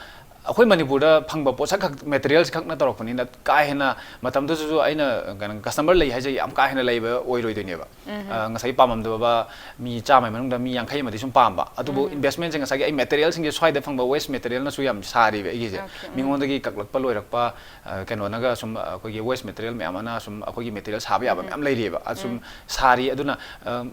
ꯑꯩꯈꯣꯏ ꯃꯅꯤꯄꯨꯔꯗ ꯐꯪꯕ ꯄꯣꯠꯁꯛ ꯈꯛ, ꯃꯦꯇꯔꯤꯌꯦꯜꯁ ꯈꯛꯅ ꯇꯧꯔꯛꯄꯅꯤꯅ, ꯀꯥ ꯍꯦꯟꯅ ꯃꯇꯝꯗꯨꯗꯁꯨ ꯑꯩꯅ ꯀꯩꯅꯣ, ꯀꯁꯇꯃꯔ ꯂꯩ ꯍꯥꯏꯁꯦ ꯌꯥꯝ ꯀꯥ ꯍꯦꯟꯅ ꯂꯩꯕ ꯑꯣꯏꯔꯣꯏꯗꯣꯏꯅꯦꯕ꯫ ꯑ, ꯉꯁꯥꯏꯒꯤ ꯄꯥꯝꯃꯝꯗꯕ ꯃꯤ ꯆꯥꯝꯃꯒꯤ ꯃꯅꯨꯡꯗ ꯃꯤ ꯌꯥꯡꯈꯩ ꯑꯃꯗꯤ ꯁꯨꯝ ꯄꯥꯝꯕ꯫ ꯑꯗꯨꯕꯨ ꯏꯟꯚꯦꯁꯃꯦꯟꯁꯦ ꯉꯁꯥꯏꯒꯤ ꯑꯩ ꯃꯦꯇꯔꯤꯌꯦꯜꯁꯤꯡꯁꯦ ꯁ꯭ꯋꯥꯏꯗ ꯐꯪꯕ ꯋꯦꯁ ꯃꯦꯇꯔꯤꯌꯦꯜꯅꯁꯨ ꯌꯥꯝ ꯁꯥꯔꯤꯕ ꯑꯩꯒꯤꯁꯦ꯫ ꯃꯤꯉꯣꯟꯗꯒꯤ ꯀꯛꯂꯛꯄ ꯂꯣꯏꯔꯛꯄ, ꯑ, ꯀꯩꯅꯣꯅꯒ ꯁꯨꯝ ꯑꯩꯈꯣꯏꯒꯤ ꯋꯦꯁ ꯃꯦꯇꯔꯤꯌꯦꯜ ꯃꯌꯥꯝ ꯑꯃꯅ ꯁꯨꯝ ꯑꯩꯈꯣꯏꯒꯤ ꯃꯦꯇꯔꯤꯌꯦꯜ ꯁꯥꯕ ꯌꯥꯕ ꯃꯌꯥꯝ ꯂꯩꯔꯤꯑꯕ꯫ ꯑ, ꯁꯨꯝ ꯁꯥꯔꯤ꯫ ꯑꯗꯨꯅ, ꯑ,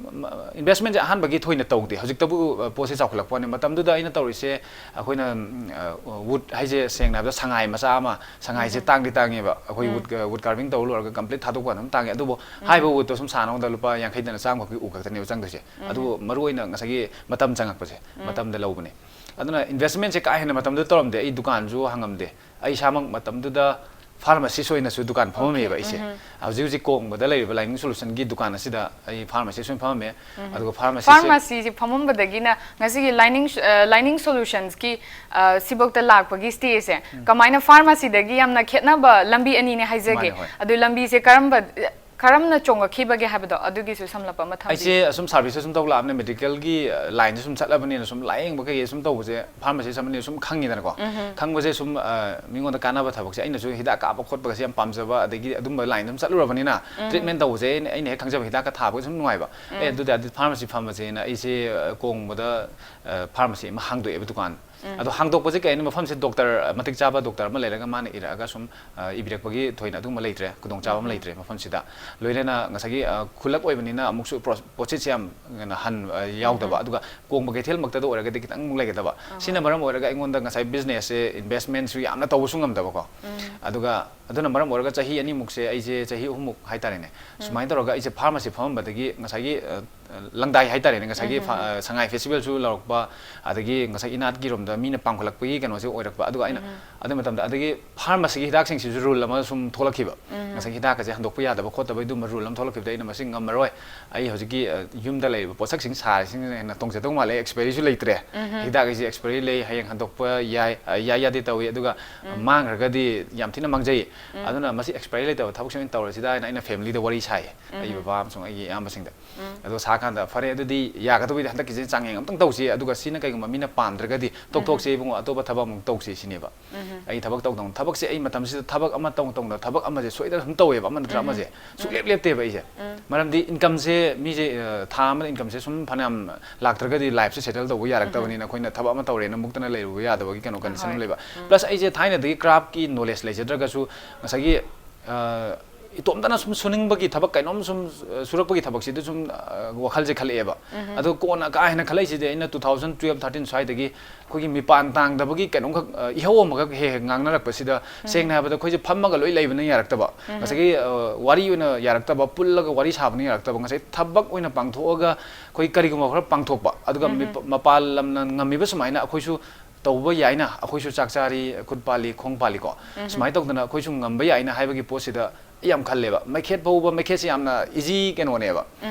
ꯏꯟꯚꯦꯁꯃꯦꯟꯁꯦ ꯑꯍꯥꯟꯕꯒꯤ ꯊꯣꯏꯅ ꯇꯧꯗꯦ꯫ ꯍꯧꯖꯤꯛꯇꯕꯨ, ꯑ, ꯄꯣꯠꯁꯦ ꯆꯥꯎꯈꯠꯂꯛꯄ ꯋꯥꯅꯤ꯫ ꯃꯇꯝꯗꯨꯗ ꯑꯩꯅ ꯇꯧꯔꯤꯁꯦ, ꯑꯩꯈꯣꯏꯅ, ꯎꯝ, ꯑ, ꯋꯨꯗ ꯍꯥꯏꯁꯦ ꯁꯦꯡꯅ ꯍꯥꯏꯕꯗ ꯁꯉꯥꯏ ꯃꯆꯥ ꯑꯃ, ꯁꯉꯥꯏꯁꯦ ꯇꯥꯡꯗꯤ ꯇꯥꯡꯉꯦꯕ꯫ ꯑꯩꯈꯣꯏ ꯋꯨꯗ, ꯋꯨꯗ ꯀꯥꯔꯚꯤꯡ ꯇꯧꯕ ꯂꯣꯏꯔꯒ ꯀꯝꯄ꯭ꯂꯤꯠ ꯊꯥꯗꯣꯛꯄ ꯑꯗꯨꯝ ꯇꯥꯡꯉꯦ꯫ ꯑꯗꯨꯕꯨ ꯍꯥꯏꯔꯤꯕ ꯋꯨꯗꯇꯣ ꯁꯨꯝ ꯁꯥꯅꯕꯗ ꯂꯨꯄꯥ ꯌꯥꯡꯈꯩꯗꯅ ꯆꯥꯝꯃ ꯈꯛꯀꯤ ꯎ ꯈꯛꯇꯅꯦꯕ ꯆꯪꯗꯣꯏꯁꯦ꯫ ꯑꯗꯨꯕꯨ ꯃꯔꯨꯑꯣꯏꯅ ꯉꯁꯥꯏꯒꯤ ꯃꯇꯝ ꯆꯪꯉꯛꯄꯁꯦ, ꯃꯇꯝꯗ ꯂꯧꯕꯅꯦ꯫ ꯑꯗꯨꯅ ꯏꯟꯚꯦꯁꯃꯦꯟꯁꯦ ꯀꯥ ꯍꯦꯟꯅ ꯃꯇꯝꯗꯨꯗ ꯇꯧꯔꯝꯗꯦ꯫ ꯑꯩ ꯗꯨꯀꯥꯟꯁꯨ ꯍꯥꯡꯉꯝꯗꯦ꯫ ꯑꯩ ꯏꯁꯥꯃꯛ ꯃꯇꯝꯗꯨꯗ ꯐꯥꯔꯃꯥꯁꯤꯁ ꯑꯣꯏꯅꯁꯨ ꯗꯨꯀꯥꯟ ꯐꯝꯃꯝꯃꯦꯕ ꯑꯩꯁꯦ꯫ ꯍꯧꯖꯤꯛ ꯍꯧꯖꯤꯛ ꯀꯣꯡꯕꯗ ꯂꯩꯔꯤꯕ ꯂꯥꯏꯅꯤꯡ ꯁꯣꯂꯨꯁꯟꯒꯤ ꯗꯨꯀꯥꯟ ꯑꯁꯤꯗ ꯑꯩ ꯐꯥꯔꯃꯥꯁꯤꯁ ꯑꯣꯏꯅ ꯐꯝꯃꯝꯃꯦ꯫ ꯑꯗꯨꯒ ꯐꯥꯔꯃꯥꯁꯤꯁꯦ ꯐꯥꯔꯃꯥꯁꯤꯁꯦ ꯐꯝꯃꯝꯕꯗꯒꯤꯅ ꯉꯁꯤꯒꯤ ꯂꯥꯏꯅꯤꯡ, ꯑ, ꯂꯥꯏꯅꯤꯡ ꯁꯣꯂꯨꯁꯟꯁꯀꯤ, ꯑ, ꯁꯤꯐꯧꯇ ꯂꯥꯛꯄꯒꯤ ꯁ꯭ꯇꯦꯖꯁꯦ ꯀꯃꯥꯏꯅ ꯐꯥꯔꯃꯥꯁꯤꯗꯒꯤ ꯌꯥꯝꯅ ꯈꯦꯠꯅꯕ ꯂꯝꯕꯤ ꯑꯅꯤꯅꯦ ꯍꯥꯏꯖꯒꯦ꯫ ꯃꯥꯅꯦ, ꯍꯣꯏ꯫ ꯑꯗꯨ ꯂꯝꯕꯤꯁꯦ ꯀꯔꯝꯕ, ꯀꯔꯝꯅ ꯆꯣꯡꯉꯛꯈꯤꯕꯒꯦ ꯍꯥꯏꯕꯗꯣ ꯑꯗꯨꯒꯤꯁꯨ ꯁꯝꯂꯞꯄ ꯑꯃ ꯊꯝꯕꯤꯌꯨ꯫ ꯑꯩꯁꯦ ꯑꯁꯨꯝ ꯁꯥꯔꯚꯤꯁꯁꯦ ꯁꯨꯝ ꯇꯧ ꯂꯥꯛꯑꯕꯅꯤꯅ, ꯃꯦꯗꯤꯀꯦꯜꯒꯤ, ꯑ, ꯂꯥꯏꯟꯁꯦ ꯁꯨꯝ ꯆꯠꯂꯕꯅꯤꯅ, ꯁꯨꯝ ꯂꯥꯏꯌꯦꯡꯕ ꯀꯩꯀꯩ ꯁꯨꯝ ꯇꯧꯕꯁꯦ, ꯐꯥꯔꯃꯥꯁꯤꯁ ꯑꯃꯅꯤꯅ ꯁꯨꯝ ꯈꯪꯉꯤꯗꯅꯀꯣ꯫ ꯈꯪꯕꯁꯦ ꯁꯨꯝ, ꯑ, ꯃꯤꯉꯣꯟꯗ ꯀꯥꯟꯅꯕ ꯊꯕꯛꯁꯦ ꯑꯩꯅꯁꯨ ꯍꯤꯗꯥꯛ ꯀꯥꯞꯄ ꯈꯣꯠꯄꯒꯁꯦ ꯌꯥꯝ ꯄꯥꯝꯖꯕ, ꯑꯗꯒꯤ ꯑꯗꯨꯝꯕ ꯂꯥꯏꯟꯗ ꯁꯨꯝ ꯆꯠꯂꯨꯔꯕꯅꯤꯅ, ꯇ꯭ꯔꯤꯠꯃꯦꯟ ꯇꯧꯕꯁꯦ ꯑꯩꯅ, ꯑꯩꯅ ꯍꯦꯛ ꯈꯪꯖꯕ ꯍꯤꯗꯥꯛꯀ ꯊꯥꯕꯒ ꯁꯨꯝ ꯅꯨꯡꯉꯥꯏꯕ꯫ ꯑꯦ, ꯑꯗꯨꯗꯤ, ꯑꯗꯨꯗꯤ ꯐꯥꯔꯃꯥꯁꯤ ꯐꯝꯕꯁꯦꯅ ꯑꯩꯁꯦ, ꯑ, ꯀꯣꯡꯕꯗ, ꯑ, ꯐꯥꯔꯃꯥꯁꯤ ꯑꯃ ꯍꯥꯡꯗꯣꯛꯑꯦꯕ, ꯗꯨꯀꯥꯟ꯫ ꯑꯗꯣ ꯍꯥꯡꯗꯣꯛꯄꯁꯦ ꯀꯩ ꯍꯥꯏꯅꯤ, ꯃꯐꯝꯁꯦ ꯗꯣꯛꯇꯔ, ꯃꯇꯤꯛ ꯆꯥꯕ ꯗꯣꯛꯇꯔ ꯑꯃ ꯂꯩꯔꯒ ꯃꯥꯅ ꯏꯔꯛꯑꯒ ꯁꯨꯝ, ꯑ, ꯏꯕꯤꯔꯛꯄꯒꯤ ꯊꯣꯏꯅ ꯑꯗꯨꯒꯨꯝꯕ ꯂꯩꯇ꯭ꯔꯦ, ꯈꯨꯗꯣꯡꯆꯥꯕ ꯑꯃ ꯂꯩꯇ꯭ꯔꯦ ꯃꯐꯝꯁꯤꯗ꯫ ꯂꯣꯏꯅꯅ ꯉꯁꯥꯏꯒꯤ, ꯑ, ꯈꯨꯜꯂꯛ ꯑꯣꯏꯕꯅꯤꯅ ꯑꯃꯨꯛꯁꯨ ꯄ꯭ꯔꯣ-, ꯄꯣꯠꯁꯤꯠꯁꯦ ꯌꯥꯝ ꯀꯩꯅꯣ ꯍꯟ-, ꯑ, ꯌꯥꯎꯗꯕ, ꯑꯗꯨꯒ ꯀꯣꯡꯕ ꯀꯩꯊꯦꯜꯃꯛꯇꯗ ꯑꯣꯏꯔꯒꯗꯤ ꯈꯤꯇꯪ ꯑꯃꯨꯛ ꯂꯩꯒꯗꯕ꯫ ꯁꯤꯅ ꯃꯔꯝ ꯑꯣꯏꯔꯒ ꯑꯩꯉꯣꯟꯗ ꯉꯁꯥꯏ ꯕꯤꯖꯤꯅꯦꯁꯁꯦ, ꯏꯟꯚꯦꯁꯃꯦꯟꯁꯨ ꯌꯥꯝꯅ ꯇꯧꯕꯁꯨ ꯉꯝꯗꯕꯀꯣ꯫ ꯑꯗꯨꯒ ꯑꯗꯨꯅ ꯃꯔꯝ ꯑꯣꯏꯔꯒ ꯆꯍꯤ ꯑꯅꯤꯃꯨꯛꯁꯦ ꯑꯩꯁꯦ, ꯆꯍꯤ ꯑꯍꯨꯝꯃꯨꯛ ꯍꯥꯏꯇꯥꯔꯦꯅꯦ, ꯁꯨꯃꯥꯏꯅ ꯇꯧꯔꯒ ꯑꯩꯁꯦ ꯐꯥꯔꯃꯥꯁꯤ ꯐꯝꯃꯝꯕꯗꯒꯤ ꯉꯁꯥꯏꯒꯤ, ꯑ, ꯂꯪꯗꯥꯏ ꯍꯥꯏꯇꯥꯔꯦꯅꯦ, ꯉꯁꯥꯏꯒꯤ ꯐ-, ꯑ, ꯁꯉꯥꯏ ꯐꯦꯁꯇꯤꯚꯦꯜꯁꯨ ꯂꯧꯔꯛꯄ, ꯑꯗꯒꯤ ꯉꯁꯥꯏ ꯏꯅꯥꯠꯀꯤꯔꯣꯝꯗ ꯃꯤꯅ ꯄꯥꯝꯈꯠꯂꯛꯄꯒꯤ ꯀꯩꯅꯣꯁꯦ ꯑꯣꯏꯔꯛꯄ꯫ ꯑꯗꯨꯒ ꯑꯩꯅ ꯑꯗꯨ ꯃꯇꯝꯗ, ꯑꯗꯒꯤ ꯐꯥꯔꯃꯥꯁꯤꯒꯤ ꯍꯤꯗꯥꯛꯁꯤꯡꯁꯤꯁꯨ ꯔꯨꯜ ꯑꯃ ꯁꯨꯝ ꯊꯣꯛꯂꯛꯈꯤꯕ꯫ ꯉꯁꯥꯏꯒꯤ ꯍꯤꯗꯥꯛꯀꯁꯦ ꯍꯟꯗꯣꯛꯄ ꯌꯥꯗꯕ ꯈꯣꯠꯇꯕ ꯑꯗꯨꯝꯕ ꯔꯨꯜ ꯑꯃ ꯊꯣꯛꯂꯛꯈꯤꯕꯗ ꯑꯩꯅ ꯃꯁꯤ ꯉꯝꯃꯔꯣꯏ, ꯑꯩ ꯍꯧꯖꯤꯛꯀꯤ, ꯑ, ꯌꯨꯝꯗ ꯂꯩꯔꯤꯕ ꯄꯣꯠꯁꯛꯁꯤꯡ ꯁꯥꯔꯤꯁꯤꯡꯁꯤꯅ ꯍꯦꯟꯅ ꯇꯣꯡꯖꯗꯧ ꯃꯥꯜꯂꯦ, ꯑꯦꯛꯁꯄꯥꯏꯔꯤꯁꯨ ꯂꯩꯇ꯭ꯔꯦ꯫ ꯍꯤꯗꯥꯛ ꯑꯩꯁꯦ ꯑꯦꯛꯁꯄꯥꯏꯔꯤ ꯂꯩ, ꯍꯌꯦꯡ ꯍꯟꯗꯣꯛꯄ ꯌꯥꯏ, ꯑ, ꯌꯥꯏ ꯌꯥꯗꯦ ꯇꯧꯏ, ꯑꯗꯨꯒ ꯃꯥꯡꯈ꯭ꯔꯒꯗꯤ ꯌꯥꯝ ꯊꯤꯅ ꯃꯥꯡꯖꯩ꯫ ꯑꯗꯨꯅ ꯃꯁꯤ ꯑꯦꯛꯁꯄꯥꯏꯔꯤ ꯂꯩꯇꯕ ꯊꯕꯛꯁꯦ ꯑꯣꯏꯅ ꯇꯧꯔꯁꯤꯗ ꯍꯥꯏꯅ ꯑꯩꯅ ꯐꯦꯃꯤꯂꯤꯗ ꯋꯥꯔꯤ ꯁꯥꯏꯌꯦ, ꯑꯩ ꯕꯕꯥ ꯑꯃꯁꯨꯡ ꯑꯩꯒꯤ ꯏꯌꯥꯝꯕꯁꯤꯡꯗ꯫ ꯑꯗꯣ ꯁꯥ ꯀꯥꯟꯗ ꯐꯔꯦ, ꯑꯗꯨꯗꯤ ꯌꯥꯒꯗꯕꯩꯗꯤ ꯍꯟꯗꯛꯀꯤꯁꯦ ꯆꯥꯡꯌꯦꯡ ꯑꯝꯇꯪ ꯇꯧꯁꯤ, ꯑꯗꯨꯒ ꯁꯤꯅ ꯀꯩꯒꯨꯝꯕ ꯃꯤꯅ ꯄꯥꯝꯗ꯭ꯔꯒꯗꯤ ꯇꯣꯛꯊꯣꯛꯁꯦ ꯏꯕꯨꯡꯉꯣ, ꯑꯇꯣꯞꯄ ꯊꯕꯛ ꯑꯃꯨꯛ ꯇꯧꯁꯦ ꯁꯤꯅꯦꯕ꯫ ꯑꯩ ꯊꯕꯛ ꯇꯧꯗꯧ ꯊꯕꯛꯁꯦ ꯑꯩ ꯃꯇꯝꯁꯤꯗ ꯊꯕꯛ ꯑꯃ ꯇꯧ ꯇꯧꯅ ꯊꯕꯛ ꯑꯃꯁꯦ ꯁꯣꯏꯗꯅ ꯁꯨꯝ ꯇꯧꯋꯦꯕ, ꯑꯃ ꯅꯠꯇ꯭ꯔ ꯑꯃꯁꯦ ꯁꯨꯡꯂꯦꯞ ꯂꯦꯞꯇꯦꯕ ꯑꯩꯁꯦ꯫ ꯃꯔꯝꯗꯤ ꯏꯟꯀꯝꯁꯦ ꯃꯤꯁꯦ, ꯑ, ꯊꯥ ꯑꯃꯗ ꯏꯟꯀꯝꯁꯦ ꯁꯨꯝ ꯐꯅꯌꯥꯝ ꯂꯥꯛꯇ꯭ꯔꯒꯗꯤ ꯂꯥꯏꯐꯁꯦ ꯁꯦꯇꯜ ꯇꯧꯕ ꯌꯥꯔꯛꯇꯕꯅꯤꯅ ꯑꯩꯈꯣꯏꯅ ꯊꯕꯛ ꯑꯃ ꯇꯧꯔꯦꯅ ꯃꯨꯛꯇꯅ ꯂꯩꯔꯨꯕ ꯌꯥꯗꯕꯒꯤ ꯀꯩꯅꯣ ꯀꯟꯗꯤꯁꯟ ꯑꯃ ꯂꯩꯕ꯫ ꯄ꯭ꯂꯁ ꯑꯩꯁꯦ ꯊꯥꯏꯅꯗꯒꯤ ꯀ꯭ꯔꯥꯐꯀꯤ ꯅꯣꯂꯦꯖ ꯂꯩꯖꯗ꯭ꯔꯒꯁꯨ ꯉꯁꯥꯏꯒꯤ, ꯑ, ꯏꯇꯣꯝꯇꯅ ꯁꯨꯝ ꯁꯨꯅꯤꯡꯕꯒꯤ ꯊꯕꯛ ꯀꯩꯅꯣꯝ ꯁꯨꯝ, ꯑ, ꯁꯨꯔꯛꯄꯒꯤ ꯊꯕꯛꯁꯤꯗ ꯁꯨꯝ, ꯑ, ꯋꯥꯈꯜꯁꯦ ꯈꯜꯂꯛꯑꯦꯕ꯫ ꯑꯗꯣ ꯀꯣꯟꯅ ꯀꯥ ꯍꯦꯟꯅ ꯈꯜꯂꯛꯏꯁꯤꯗꯤ ꯑꯩꯅ two thousand twelve thirteen ꯁ꯭ꯋꯥꯏꯗꯒꯤ ꯑꯩꯈꯣꯏꯒꯤ ꯃꯤꯄꯥꯟ ꯇꯥꯡꯗꯕꯒꯤ ꯀꯩꯅꯣꯝꯈꯛ, ꯑ, ꯏꯍꯧ ꯑꯃꯈꯛ ꯍꯦꯛ ꯍꯦꯛ ꯉꯥꯡꯅꯔꯛꯄꯁꯤꯗ, ꯁꯦꯡꯅ ꯍꯥꯏꯕꯗ ꯑꯩꯈꯣꯏꯁꯦ ꯐꯝꯃꯒ ꯂꯣꯏ ꯂꯩꯕꯅ ꯌꯥꯔꯛꯇꯕ, ꯉꯁꯥꯏꯒꯤ, ꯑ, ꯋꯥꯔꯤ ꯑꯣꯏꯅ ꯌꯥꯔꯛꯇꯕ, ꯄꯨꯜꯂꯒ ꯋꯥꯔꯤ ꯁꯥꯕꯅ ꯌꯥꯔꯛꯇꯕ, ꯉꯁꯥꯏ ꯊꯕꯛ ꯑꯣꯏꯅ ꯄꯥꯡꯊꯣꯛꯑꯒ ꯑꯩꯈꯣꯏ ꯀꯔꯤꯒꯨꯝꯕ ꯈꯔ ꯄꯥꯡꯊꯣꯛꯄ, ꯑꯗꯨꯒ ꯃꯤꯄ-, ꯃꯄꯥꯟ ꯂꯝꯅ ꯉꯝꯃꯤꯕ ꯁꯨꯃꯥꯏꯅ ꯑꯩꯈꯣꯏꯁꯨ ꯇꯧꯕ ꯌꯥꯏꯅ, ꯑꯩꯈꯣꯏꯁꯨ ꯆꯥꯛ ꯆꯥꯔꯤ, ꯈꯨꯠ ꯄꯥꯜꯂꯤ, ꯈꯣꯡ ꯄꯥꯜꯂꯤꯀꯣ, ꯁꯨꯃꯥꯏꯅ ꯇꯧꯗꯅ ꯑꯩꯈꯣꯏꯁꯨ ꯉꯝꯕ ꯌꯥꯏꯅ ꯍꯥꯏꯕꯒꯤ ꯄꯣꯠꯁꯤꯗ ꯑꯩ ꯌꯥꯝ ꯈꯜꯂꯦꯕ꯫ ꯃꯩꯈꯦꯠ ꯐꯧꯕ, ꯃꯩꯈꯦꯠꯁꯦ ꯌꯥꯝꯅ ꯏꯖꯤ ꯀꯩꯅꯣꯅꯦꯕ,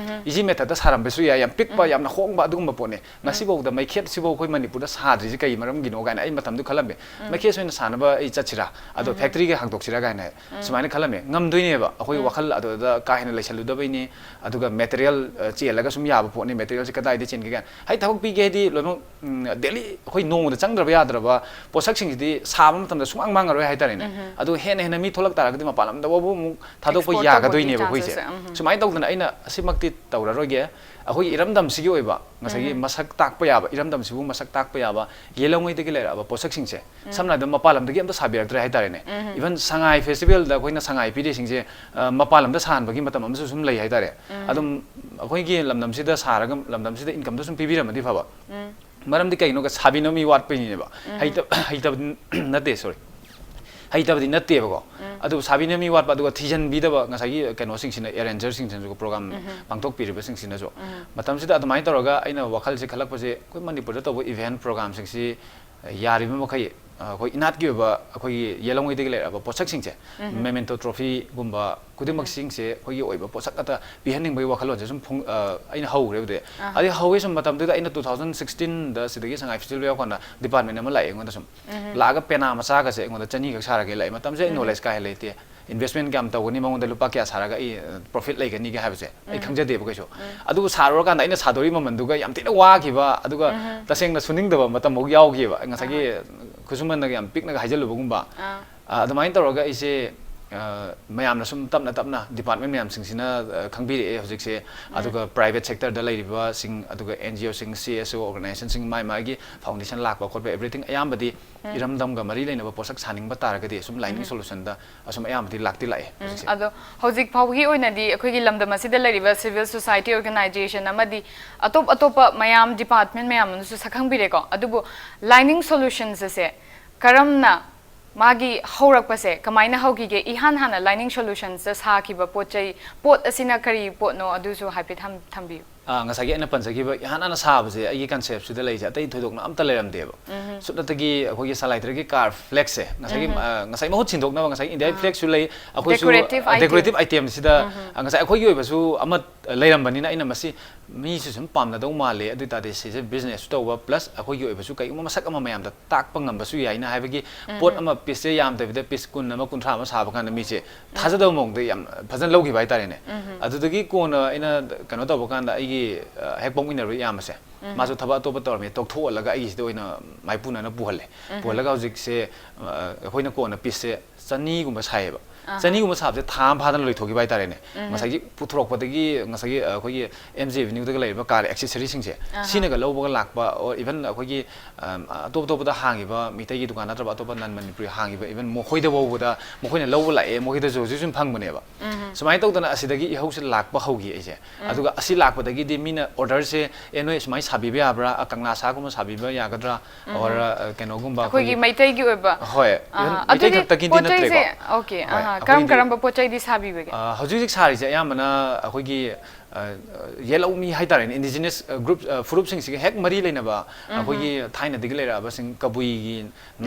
ꯏꯖꯤ ꯃꯦꯊꯠꯇ ꯁꯥꯔꯝꯕꯁꯨ ꯌꯥꯏ, ꯌꯥꯝ ꯄꯤꯛꯄ, ꯌꯥꯝꯅ ꯍꯣꯡꯕ ꯑꯗꯨꯒꯨꯝꯕ ꯄꯣꯠꯅꯦ꯫ ꯉꯁꯤꯐꯥꯎꯗ ꯃꯩꯈꯦꯠꯁꯤꯐꯥꯎ ꯑꯩꯈꯣꯏ ꯃꯅꯤꯄꯨꯔꯗ ꯁꯥꯗ꯭ꯔꯤꯁꯦ ꯀꯩ ꯃꯔꯝꯒꯤꯅꯣ ꯀꯥꯏꯅ ꯑꯩ ꯃꯇꯝꯗꯨ ꯈꯜꯂꯝꯃꯦ꯫ ꯃꯩꯈꯦꯠꯁꯦ ꯑꯣꯏꯅ ꯁꯥꯅꯕ ꯑꯩ ꯆꯠꯁꯤꯔꯥ, ꯑꯗꯣ ꯐꯦꯛꯇ꯭ꯔꯤꯒ ꯍꯥꯡꯗꯣꯛꯁꯤꯔꯥ ꯀꯥꯏꯅ ꯁꯨꯃꯥꯏꯅ ꯈꯜꯂꯝꯃꯦ꯫ ꯉꯝꯗꯣꯏꯅꯦꯕ, ꯑꯩꯈꯣꯏ ꯋꯥꯈꯜ ꯑꯗꯨꯗ ꯀꯥ ꯍꯦꯟꯅ ꯂꯩꯁꯜꯂꯨꯗꯕꯩꯅꯦ꯫ ꯑꯗꯨꯒ ꯃꯦꯇꯔꯤꯌꯦꯜ, ꯑ, ꯆꯦꯜꯂꯒ ꯁꯨꯝ ꯌꯥꯕ ꯄꯣꯠꯅꯤ, ꯃꯦꯇꯔꯤꯌꯦꯜꯁꯦ ꯀꯗꯥꯏꯗ ꯆꯦꯟꯒꯦ ꯀꯥꯏꯅ꯫ ꯍꯥꯏꯗꯤ ꯊꯕꯛ ꯄꯤꯒꯦ ꯍꯥꯏꯗꯤ ꯂꯣꯏꯅꯃꯛ, ꯎꯝ, ꯗꯦꯂꯤ ꯑꯩꯈꯣꯏ ꯅꯣꯡꯃꯗ ꯆꯪꯗ꯭ꯔꯕ ꯌꯥꯗ꯭ꯔꯕ ꯄꯣꯠꯁꯛꯁꯤꯡꯁꯤꯗꯤ ꯁꯥꯕ ꯃꯇꯝꯗ ꯁꯨꯡꯃꯥꯡ ꯃꯥꯡꯉꯔꯣꯏ ꯍꯥꯏꯇꯥꯔꯦꯅꯦ꯫ ꯑꯗꯨ ꯍꯦꯟꯅ ꯍꯦꯟꯅ ꯃꯤ ꯊꯣꯛꯂꯛ ꯇꯥꯔꯒꯗꯤ ꯃꯄꯥꯟ ꯂꯝꯗ ꯐꯥꯎꯕ ꯑꯃꯨꯛ ꯊꯥꯗꯣꯛꯄ ꯌꯥꯒꯗꯣꯏꯅꯦꯕ ꯑꯩꯈꯣꯏꯁꯦ꯫ ꯁꯨꯃꯥꯏꯅ ꯇꯧꯗꯅ ꯑꯩꯅ ꯑꯁꯤꯃꯛꯇꯤ ꯇꯧꯔꯔꯣꯏꯒꯦ꯫ ꯑꯩꯈꯣꯏꯒꯤ ꯏꯔꯝꯗꯝꯁꯤꯒꯤ ꯑꯣꯏꯕ ꯉꯁꯥꯏꯒꯤ ꯃꯁꯛ ꯇꯥꯛꯄ ꯌꯥꯕ, ꯏꯔꯝꯗꯝꯁꯤꯕꯨ ꯃꯁꯛ ꯇꯥꯛꯄ ꯌꯥꯕ ꯌꯦꯜꯍꯧꯉꯩꯗꯒꯤ ꯂꯩꯔꯛꯑꯕ ꯄꯣꯠꯁꯛꯁꯤꯡꯁꯦ ꯁꯝꯅ ꯍꯥꯏꯔꯕꯗ ꯃꯄꯥꯟ ꯂꯝꯗꯒꯤ ꯑꯝꯇ ꯁꯥꯕꯤꯔꯛꯇ꯭ꯔꯦ ꯍꯥꯏꯇꯥꯔꯦꯅꯦ꯫ ꯏꯚꯟ ꯁꯉꯥꯏ ꯐꯦꯁꯇꯤꯚꯦꯜꯗ ꯑꯩꯈꯣꯏꯅ ꯁꯉꯥꯏ ꯄꯤꯔꯤꯁꯤꯡꯁꯦ, ꯑ, ꯃꯄꯥꯟ ꯂꯝꯗ ꯁꯥꯍꯟꯕꯒꯤ ꯃꯇꯝ ꯑꯃꯁꯨ ꯁꯨꯝ ꯂꯩ ꯍꯥꯏꯇꯥꯔꯦ꯫ ꯑꯗꯨꯝ ꯑꯩꯈꯣꯏꯒꯤ ꯂꯝꯗꯝꯁꯤꯗ ꯁꯥꯔꯒ ꯂꯝꯗꯝꯁꯤꯗ ꯏꯟꯀꯝꯗꯣ ꯁꯨꯝ ꯄꯤꯕꯤꯔꯝꯃꯗꯤ ꯐꯕ꯫ ꯃꯔꯝꯗꯤ ꯀꯩꯒꯤꯅꯣꯒ ꯁꯥꯕꯤꯅꯕ ꯃꯤ ꯋꯥꯠꯄꯩꯅꯦꯕ꯫ ꯍꯩꯇ-, ꯍꯩꯇꯕ ꯅꯠꯇꯦ, ꯁꯣꯔꯤ꯫ ꯍꯩꯇꯕꯗꯤ ꯅꯠꯇꯦꯕꯀꯣ꯫ ꯑꯗꯨ ꯁꯥꯕꯤꯅꯕ ꯃꯤ ꯋꯥꯠꯄ, ꯑꯗꯨꯒ ꯊꯤꯖꯤꯟꯕꯤꯗꯕ ꯉꯁꯥꯏꯒꯤ ꯀꯩꯅꯣꯁꯤꯡꯁꯤꯅ, ꯑꯦꯔꯦꯟꯖꯔꯁꯤꯡꯁꯤꯅꯁꯨ, ꯄ꯭ꯔꯣꯒ꯭ꯔꯥꯝ ꯄꯥꯡꯊꯣꯛꯄꯤꯔꯤꯕꯁꯤꯡꯁꯤꯅꯁꯨ꯫ ꯃꯇꯝꯁꯤꯗ ꯑꯗꯨꯃꯥꯏꯅ ꯇꯧꯔꯒ ꯑꯩꯅ ꯋꯥꯈꯜꯁꯦ ꯈꯜꯂꯛꯄꯁꯦ, ꯑꯩꯈꯣꯏ ꯃꯅꯤꯄꯨꯔꯗ ꯇꯧꯕ ꯏꯚꯦꯟꯠ ꯄ꯭ꯔꯣꯒ꯭ꯔꯥꯝꯁꯤꯡꯁꯤ ꯌꯥꯔꯤꯕ ꯃꯈꯩ, ꯑ, ꯑꯩꯈꯣꯏ ꯏꯅꯥꯠꯀꯤ ꯑꯣꯏꯕ, ꯑꯩꯈꯣꯏꯒꯤ ꯌꯦꯜꯍꯧꯉꯩꯗꯒꯤ ꯂꯩꯔꯛꯑꯕ ꯄꯣꯠꯁꯛꯁꯤꯡꯁꯦ, ꯃꯦꯃꯦꯟꯇꯣ ꯇ꯭ꯔꯣꯐꯤꯒꯨꯝꯕ ꯈꯨꯗꯤꯡꯃꯛꯁꯤꯡꯁꯦ ꯑꯩꯈꯣꯏꯒꯤ ꯑꯣꯏꯕ ꯄꯣꯠꯁꯛ ꯉꯥꯛꯇ ꯄꯤꯍꯟꯅꯤꯡꯕꯒꯤ ꯋꯥꯈꯜꯂꯣꯟꯁꯦ ꯁꯨꯝ ꯐꯣꯡ-, ꯑ, ꯑꯩꯅ ꯍꯧꯈ꯭ꯔꯦꯕꯗꯤ꯫ ꯑꯗꯩ ꯍꯧꯋꯦ ꯁꯨꯝ ꯃꯇꯝꯗꯨꯗ ꯑꯩꯅ two thousand sixteenꯗ ꯁꯤꯗꯒꯤ ꯁꯉꯥꯏ ꯐꯦꯁꯇꯤꯚꯦꯜ ꯌꯥꯎꯔꯀꯥꯟꯗ ꯗꯤꯄꯥꯔꯠꯃꯦꯟ ꯑꯃ ꯂꯥꯛꯑꯦ ꯑꯩꯉꯣꯟꯗ ꯁꯨꯝ꯫ ꯂꯥꯛꯑꯒ ꯄꯦꯅꯥ ꯃꯆꯥꯒꯁꯦ ꯑꯩꯉꯣꯟꯗ ꯆꯅꯤꯈꯛ ꯁꯥꯔꯒꯦ ꯂꯥꯛꯑꯦ꯫ ꯃꯇꯝꯁꯦ ꯑꯩ ꯅꯣꯂꯦꯖ ꯀꯥ ꯍꯦꯟꯅ ꯂꯩꯇꯦ꯫ ꯏꯟꯚꯦꯁ꯭ꯠꯃꯦꯟ ꯀꯌꯥꯝ ꯇꯧꯒꯅꯤ, ꯃꯉꯣꯟꯗ ꯂꯨꯄꯥ ꯀꯌꯥ ꯁꯥꯔꯒ ꯑꯩ ꯄ꯭ꯔꯣꯐꯤꯠ ꯂꯩꯒꯅꯤꯒ ꯍꯥꯏꯕꯁꯦ ꯑꯩ ꯈꯪꯖꯗꯦꯕ ꯀꯩꯁꯨ꯫ ꯑꯗꯨꯕꯨ ꯁꯥꯔꯨꯔꯀꯥꯟꯗ ꯑꯩꯅ ꯁꯥꯗꯣꯔꯤꯕ ꯃꯃꯜꯗꯨꯒ ꯌꯥꯝ ꯊꯤꯅ ꯋꯥꯈꯤꯕ, ꯑꯗꯨꯒ ꯇꯁꯦꯡꯅ ꯁꯨꯅꯤꯡꯗꯕ ꯃꯇꯝꯐꯥꯎ ꯌꯥꯎꯈꯤꯕ꯫ ꯉꯁꯥꯏꯒꯤ ꯈꯨꯠꯁꯨꯃꯟꯅꯒ ꯌꯥꯝ ꯄꯤꯛꯅꯒ ꯍꯥꯏꯖꯜꯂꯨꯕꯒꯨꯝꯕ꯫ ꯑꯥ, ꯑꯗꯨꯃꯥꯏꯅ ꯇꯧꯔꯒ ꯑꯩꯁꯦ, ꯑ, ꯃꯌꯥꯝꯅ ꯁꯨꯝ ꯇꯞꯅ ꯇꯞꯅ ꯗꯤꯄꯥꯔꯠꯃꯦꯟ ꯃꯌꯥꯝꯁꯤꯡꯁꯤꯅ, ꯑ, ꯈꯪꯕꯤꯔꯛꯑꯦ ꯍꯧꯖꯤꯛꯁꯦ꯫ ꯑꯗꯨꯒ ꯄ꯭ꯔꯥꯏꯚꯦꯠ ꯁꯦꯛꯇꯔꯗ ꯂꯩꯔꯤꯕꯁꯤꯡ, ꯑꯗꯨꯒ ꯑꯦꯟ ꯖꯤ ꯑꯣꯁꯤꯡ, ꯁꯤ ꯑꯦꯁ ꯑꯣ ꯑꯣꯔꯒꯅꯥꯏꯖꯦꯁꯟꯁꯤꯡ, ꯃꯥꯏ ꯃꯥꯒꯤ ꯐꯥꯎꯟꯗꯦꯁꯟ ꯂꯥꯛꯄ ꯈꯣꯠꯄ, ꯑꯦꯕ꯭ꯔꯤꯊꯤꯡ ꯑꯌꯥꯝꯕꯗꯤ ꯏꯔꯝꯗꯝꯒ ꯃꯔꯤ ꯂꯩꯅꯕ ꯄꯣꯠꯁꯛ ꯁꯥꯅꯤꯡꯕ ꯇꯥꯔꯒꯗꯤ ꯁꯨꯝ ꯂꯥꯏꯅꯤꯡ ꯁꯣꯂꯨꯁꯟꯗ ꯑꯁꯨꯝ ꯑꯌꯥꯝꯕꯗꯤ ꯂꯥꯛꯇꯤ ꯂꯥꯛꯑꯦ ꯎꯝ, ꯍꯧꯖꯤꯛꯁꯦ꯫ ꯑꯗꯣ ꯍꯧꯖꯤꯛ ꯐꯥꯎꯕꯒꯤ ꯑꯣꯏꯅꯗꯤ ꯑꯩꯈꯣꯏꯒꯤ ꯂꯝꯗꯝ ꯑꯁꯤꯗ ꯂꯩꯔꯤꯕ ꯁꯤꯚꯤꯜ ꯁꯣꯁꯥꯏꯇꯤ ꯑꯣꯔꯒꯅꯥꯏꯖꯦꯁꯟ ꯑꯃꯗꯤ ꯑꯇꯣꯞ ꯑꯇꯣꯞꯄ ꯃꯌꯥꯝ ꯗꯤꯄꯥꯔꯠꯃꯦꯟ ꯃꯌꯥꯝ ꯑꯃꯁꯨ ꯁꯛꯈꯪꯕꯤꯔꯦꯀꯣ꯫ ꯑꯗꯨꯕꯨ ꯂꯥꯏꯅꯤꯡ ꯁꯣꯂꯨꯁꯟꯁ ꯑꯁꯦ ꯀꯔꯝꯅ ꯃꯥꯒꯤ ꯍꯧꯔꯛꯄꯁꯦ ꯀꯃꯥꯏꯅ ꯍꯧꯈꯤꯒꯦ? ꯏꯍꯥꯟ ꯍꯥꯟꯅ ꯂꯥꯏꯅꯤꯡ ꯁꯣꯂꯨꯁꯟꯁꯇ ꯁꯥꯈꯤꯕ ꯄꯣꯠ ꯆꯩ, ꯄꯣꯠ ꯑꯁꯤꯅ ꯀꯔꯤ ꯄꯣꯠꯅꯣ? ꯑꯗꯨꯁꯨ ꯍꯥꯏꯐꯦꯠ ꯊꯝ-, ꯊꯝꯕꯤꯌꯨ꯫ ꯑꯥ, ꯉꯁꯥꯏꯒꯤ ꯑꯩꯅ ꯄꯟꯖꯈꯤꯕ ꯏꯍꯥꯟ ꯍꯥꯟꯅ ꯁꯥꯕꯁꯦ ꯑꯩꯒꯤ ꯀꯟꯁꯦꯞꯁꯤꯗ ꯂꯩꯁꯦ ꯑꯇꯩ ꯊꯣꯏꯗꯣꯛꯅ ꯑꯝꯇ ꯂꯩꯔꯝꯗꯦꯕ꯫ ꯁꯨꯞꯅꯇꯒꯤ ꯑꯩꯈꯣꯏꯒꯤ ꯁꯂꯥꯏꯊꯔꯒꯤ ꯀꯥꯔ ꯐ꯭ꯂꯦꯛꯁꯦ ꯉꯁꯥꯏꯒꯤ, ꯑꯥ, ꯉꯁꯥꯏ ꯃꯍꯨꯠ ꯁꯤꯟꯗꯣꯛꯅꯕ ꯉꯁꯥꯏꯒꯤ ꯏꯟꯗꯤꯌꯥꯒꯤ ꯐ꯭ꯂꯦꯛꯁꯨ ꯂꯩ, ꯑꯩꯈꯣꯏꯁꯨ ꯗꯦꯀꯣꯔꯦꯇꯤꯞ ꯑꯥꯏꯇꯦꯝ꯫ ꯗꯦꯀꯣꯔꯦꯇꯤꯞ ꯑꯥꯏꯇꯦꯝꯁꯤꯗ, ꯑꯥ, ꯉꯁꯥꯏ ꯑꯩꯈꯣꯏꯒꯤ ꯑꯣꯏꯕꯁꯨ ꯑꯃ ꯂꯩꯔꯝꯕꯅꯤꯅ ꯑꯩꯅ ꯃꯁꯤ ꯃꯤꯁꯨ ꯁꯨꯝ ꯄꯥꯝꯅꯗꯧ ꯃꯥꯜꯂꯦ, ꯑꯗꯨ ꯑꯣꯏ ꯇꯥꯔꯗꯤ ꯁꯤꯁꯦ ꯕꯤꯖꯤꯅꯦꯁꯁꯨ ꯇꯧꯕ, ꯄ꯭ꯂꯁ ꯑꯩꯈꯣꯏꯒꯤ ꯑꯣꯏꯕꯁꯨ ꯀꯩꯒꯨꯝꯕ ꯃꯁꯛ ꯑꯃ ꯃꯌꯥꯝꯗ ꯇꯥꯛꯄ ꯉꯝꯕꯁꯨ ꯌꯥꯏꯅ ꯍꯥꯏꯕꯒꯤ ꯄꯣꯠ ꯑꯃ, ꯄꯤꯁꯁꯦ ꯌꯥꯝꯗꯕꯤꯗ ꯄꯤꯁ ꯀꯨꯟ ꯑꯃ, ꯀꯨꯟꯊ꯭ꯔꯥ ꯑꯃ ꯁꯥꯕ ꯀꯥꯟꯗ ꯃꯤꯁꯦ ꯊꯥꯖꯗꯕ ꯃꯑꯣꯡꯗ ꯌꯥꯝ ꯐꯖꯅ ꯂꯧꯈꯤꯕ ꯍꯥꯏꯇꯥꯔꯦꯅꯦ꯫ ꯑꯗꯨꯗꯒꯤ ꯀꯣꯟꯅ ꯑꯩꯅ ꯀꯩꯅꯣ ꯇꯧꯕ ꯀꯥꯟꯗ ꯑꯩꯒꯤ, ꯑ, ꯍꯦꯛ ꯄꯣꯛꯃꯤꯟꯅꯔꯨꯕ ꯏꯌꯥꯝꯕꯁꯦ, ꯃꯥꯁꯨ ꯊꯕꯛ ꯑꯇꯣꯞꯄ ꯇꯧꯔꯝꯃꯦ, ꯇꯣꯛꯊꯣꯛꯍꯜꯂꯒ ꯑꯩꯒꯤꯁꯤꯗ ꯑꯣꯏꯅ ꯃꯥꯏꯄꯨꯅꯅ ꯄꯨꯍꯜꯂꯦ꯫ ꯄꯨꯍꯜꯂꯒ ꯍꯧꯖꯤꯛꯁꯦ, ꯑ, ꯑꯩꯈꯣꯏꯅ ꯀꯣꯟꯅ ꯄꯤꯁꯁꯦ ꯆꯅꯤꯒꯨꯝꯕ ꯁꯥꯏꯌꯦꯕ꯫ ꯆꯅꯤꯒꯨꯝꯕ ꯁꯥꯕꯁꯦ ꯊꯥ ꯑꯃ ꯐꯥꯗꯅ ꯂꯣꯏꯊꯣꯛꯈꯤꯕ ꯍꯥꯏꯇꯥꯔꯦꯅꯦ꯫ ꯉꯁꯥꯏꯒꯤ ꯄꯨꯊꯣꯔꯛꯄꯗꯒꯤ ꯉꯁꯥꯏꯒꯤ, ꯑ, ꯑꯩꯈꯣꯏꯒꯤ ꯑꯦꯝ ꯖꯤ ꯑꯦꯚꯦꯅ꯭ꯌꯨꯗꯒ ꯂꯩꯔꯤꯕ ꯀꯥꯔ ꯑꯦꯛꯁꯦꯁꯔꯤꯁꯤꯡꯁꯦ, ꯁꯤꯅꯒ ꯂꯧꯕꯒ ꯂꯥꯛꯄ, or even ꯑꯩꯈꯣꯏꯒꯤ, ꯑꯝ, ꯑꯇꯣꯞ ꯑꯇꯣꯞꯄꯗ ꯍꯥꯡꯉꯤꯕ ꯃꯤꯇꯩꯒꯤ ꯗꯨꯀꯥꯟ ꯅꯠꯇ꯭ꯔꯕ ꯑꯇꯣꯞꯄ ꯅꯟ ꯃꯅꯤꯄꯨꯔꯤ ꯍꯥꯡꯉꯤꯕ, even ꯃꯈꯣꯏꯗ ꯐꯥꯎꯕꯗ ꯃꯈꯣꯏꯅ ꯂꯧꯕ ꯂꯥꯛꯑꯦ, ꯃꯈꯣꯏꯗꯁꯨ ꯍꯧꯖꯤꯛ ꯁꯨꯝ ꯐꯪꯕꯅꯦꯕ꯫ ꯁꯨꯃꯥꯏꯅ ꯇꯧꯗꯅ ꯑꯁꯤꯗꯒꯤ ꯏꯍꯧꯁꯦ ꯂꯥꯛꯄ ꯍꯧꯈꯤ ꯑꯩꯁꯦ꯫ ꯑꯗꯨꯒ ꯑꯁꯤ ꯂꯥꯛꯄꯗꯒꯤꯗꯤ ꯃꯤꯅ ꯑꯣꯔꯗꯔꯁꯦ, "ꯑꯦ, ꯅꯣꯏ ꯁꯨꯃꯥꯏꯅ ꯁꯥꯕꯤꯕ ꯌꯥꯕ꯭ꯔꯥ? ꯑ, ꯀꯪꯂꯥ ꯁꯥꯒꯨꯝꯕ ꯁꯥꯕꯤꯕ ꯌꯥꯒꯗ꯭ꯔꯥ?" Or, ꯑ, ꯀꯩꯅꯣꯒꯨꯝꯕ ꯑꯩꯈꯣꯏꯒꯤ ꯑꯩꯈꯣꯏꯒꯤ ꯃꯩꯇꯩꯒꯤ ꯑꯣꯏꯕ꯫ ꯍꯣꯏ, ꯑꯥ, even ꯃꯩꯇꯩ ꯑꯗꯨꯗꯤ ꯈꯛꯇꯒꯤꯗꯤ ꯄꯣꯠ ꯆꯩꯁꯦ, ꯅꯠꯇ꯭ꯔꯦꯀꯣ꯫ ꯑꯣꯀꯦ, ꯍꯣꯏ, ꯑꯥ, ꯀꯔꯝ ꯑꯩꯈꯣꯏꯒꯤꯗꯤ, ꯀꯔꯝꯕ ꯄꯣꯠ ꯆꯩꯗꯤ ꯁꯥꯕꯤꯕꯒꯦ? ꯑ, ꯍꯧꯖꯤꯛ ꯍꯧꯖꯤꯛ ꯁꯥꯔꯤꯁꯦ ꯑꯌꯥꯝꯕꯅ ꯑꯩꯈꯣꯏꯒꯤ, ꯌꯦꯜꯍꯧꯃꯤ ꯍꯥꯏꯇꯥꯔꯦꯅꯦ, ꯏꯟꯗꯤꯖꯤꯅꯁ ꯒ꯭ꯔꯨꯞ, ꯐꯨꯔꯨꯞꯁꯤꯡꯁꯤꯒ ꯍꯦꯛ ꯃꯔꯤ ꯂꯩꯅꯕ ꯑꯩꯈꯣꯏꯒꯤ ꯊꯥꯏꯅꯗꯒꯤ ꯂꯩꯔꯛꯑꯕꯁꯤꯡ ꯀꯕꯨꯏꯒꯤ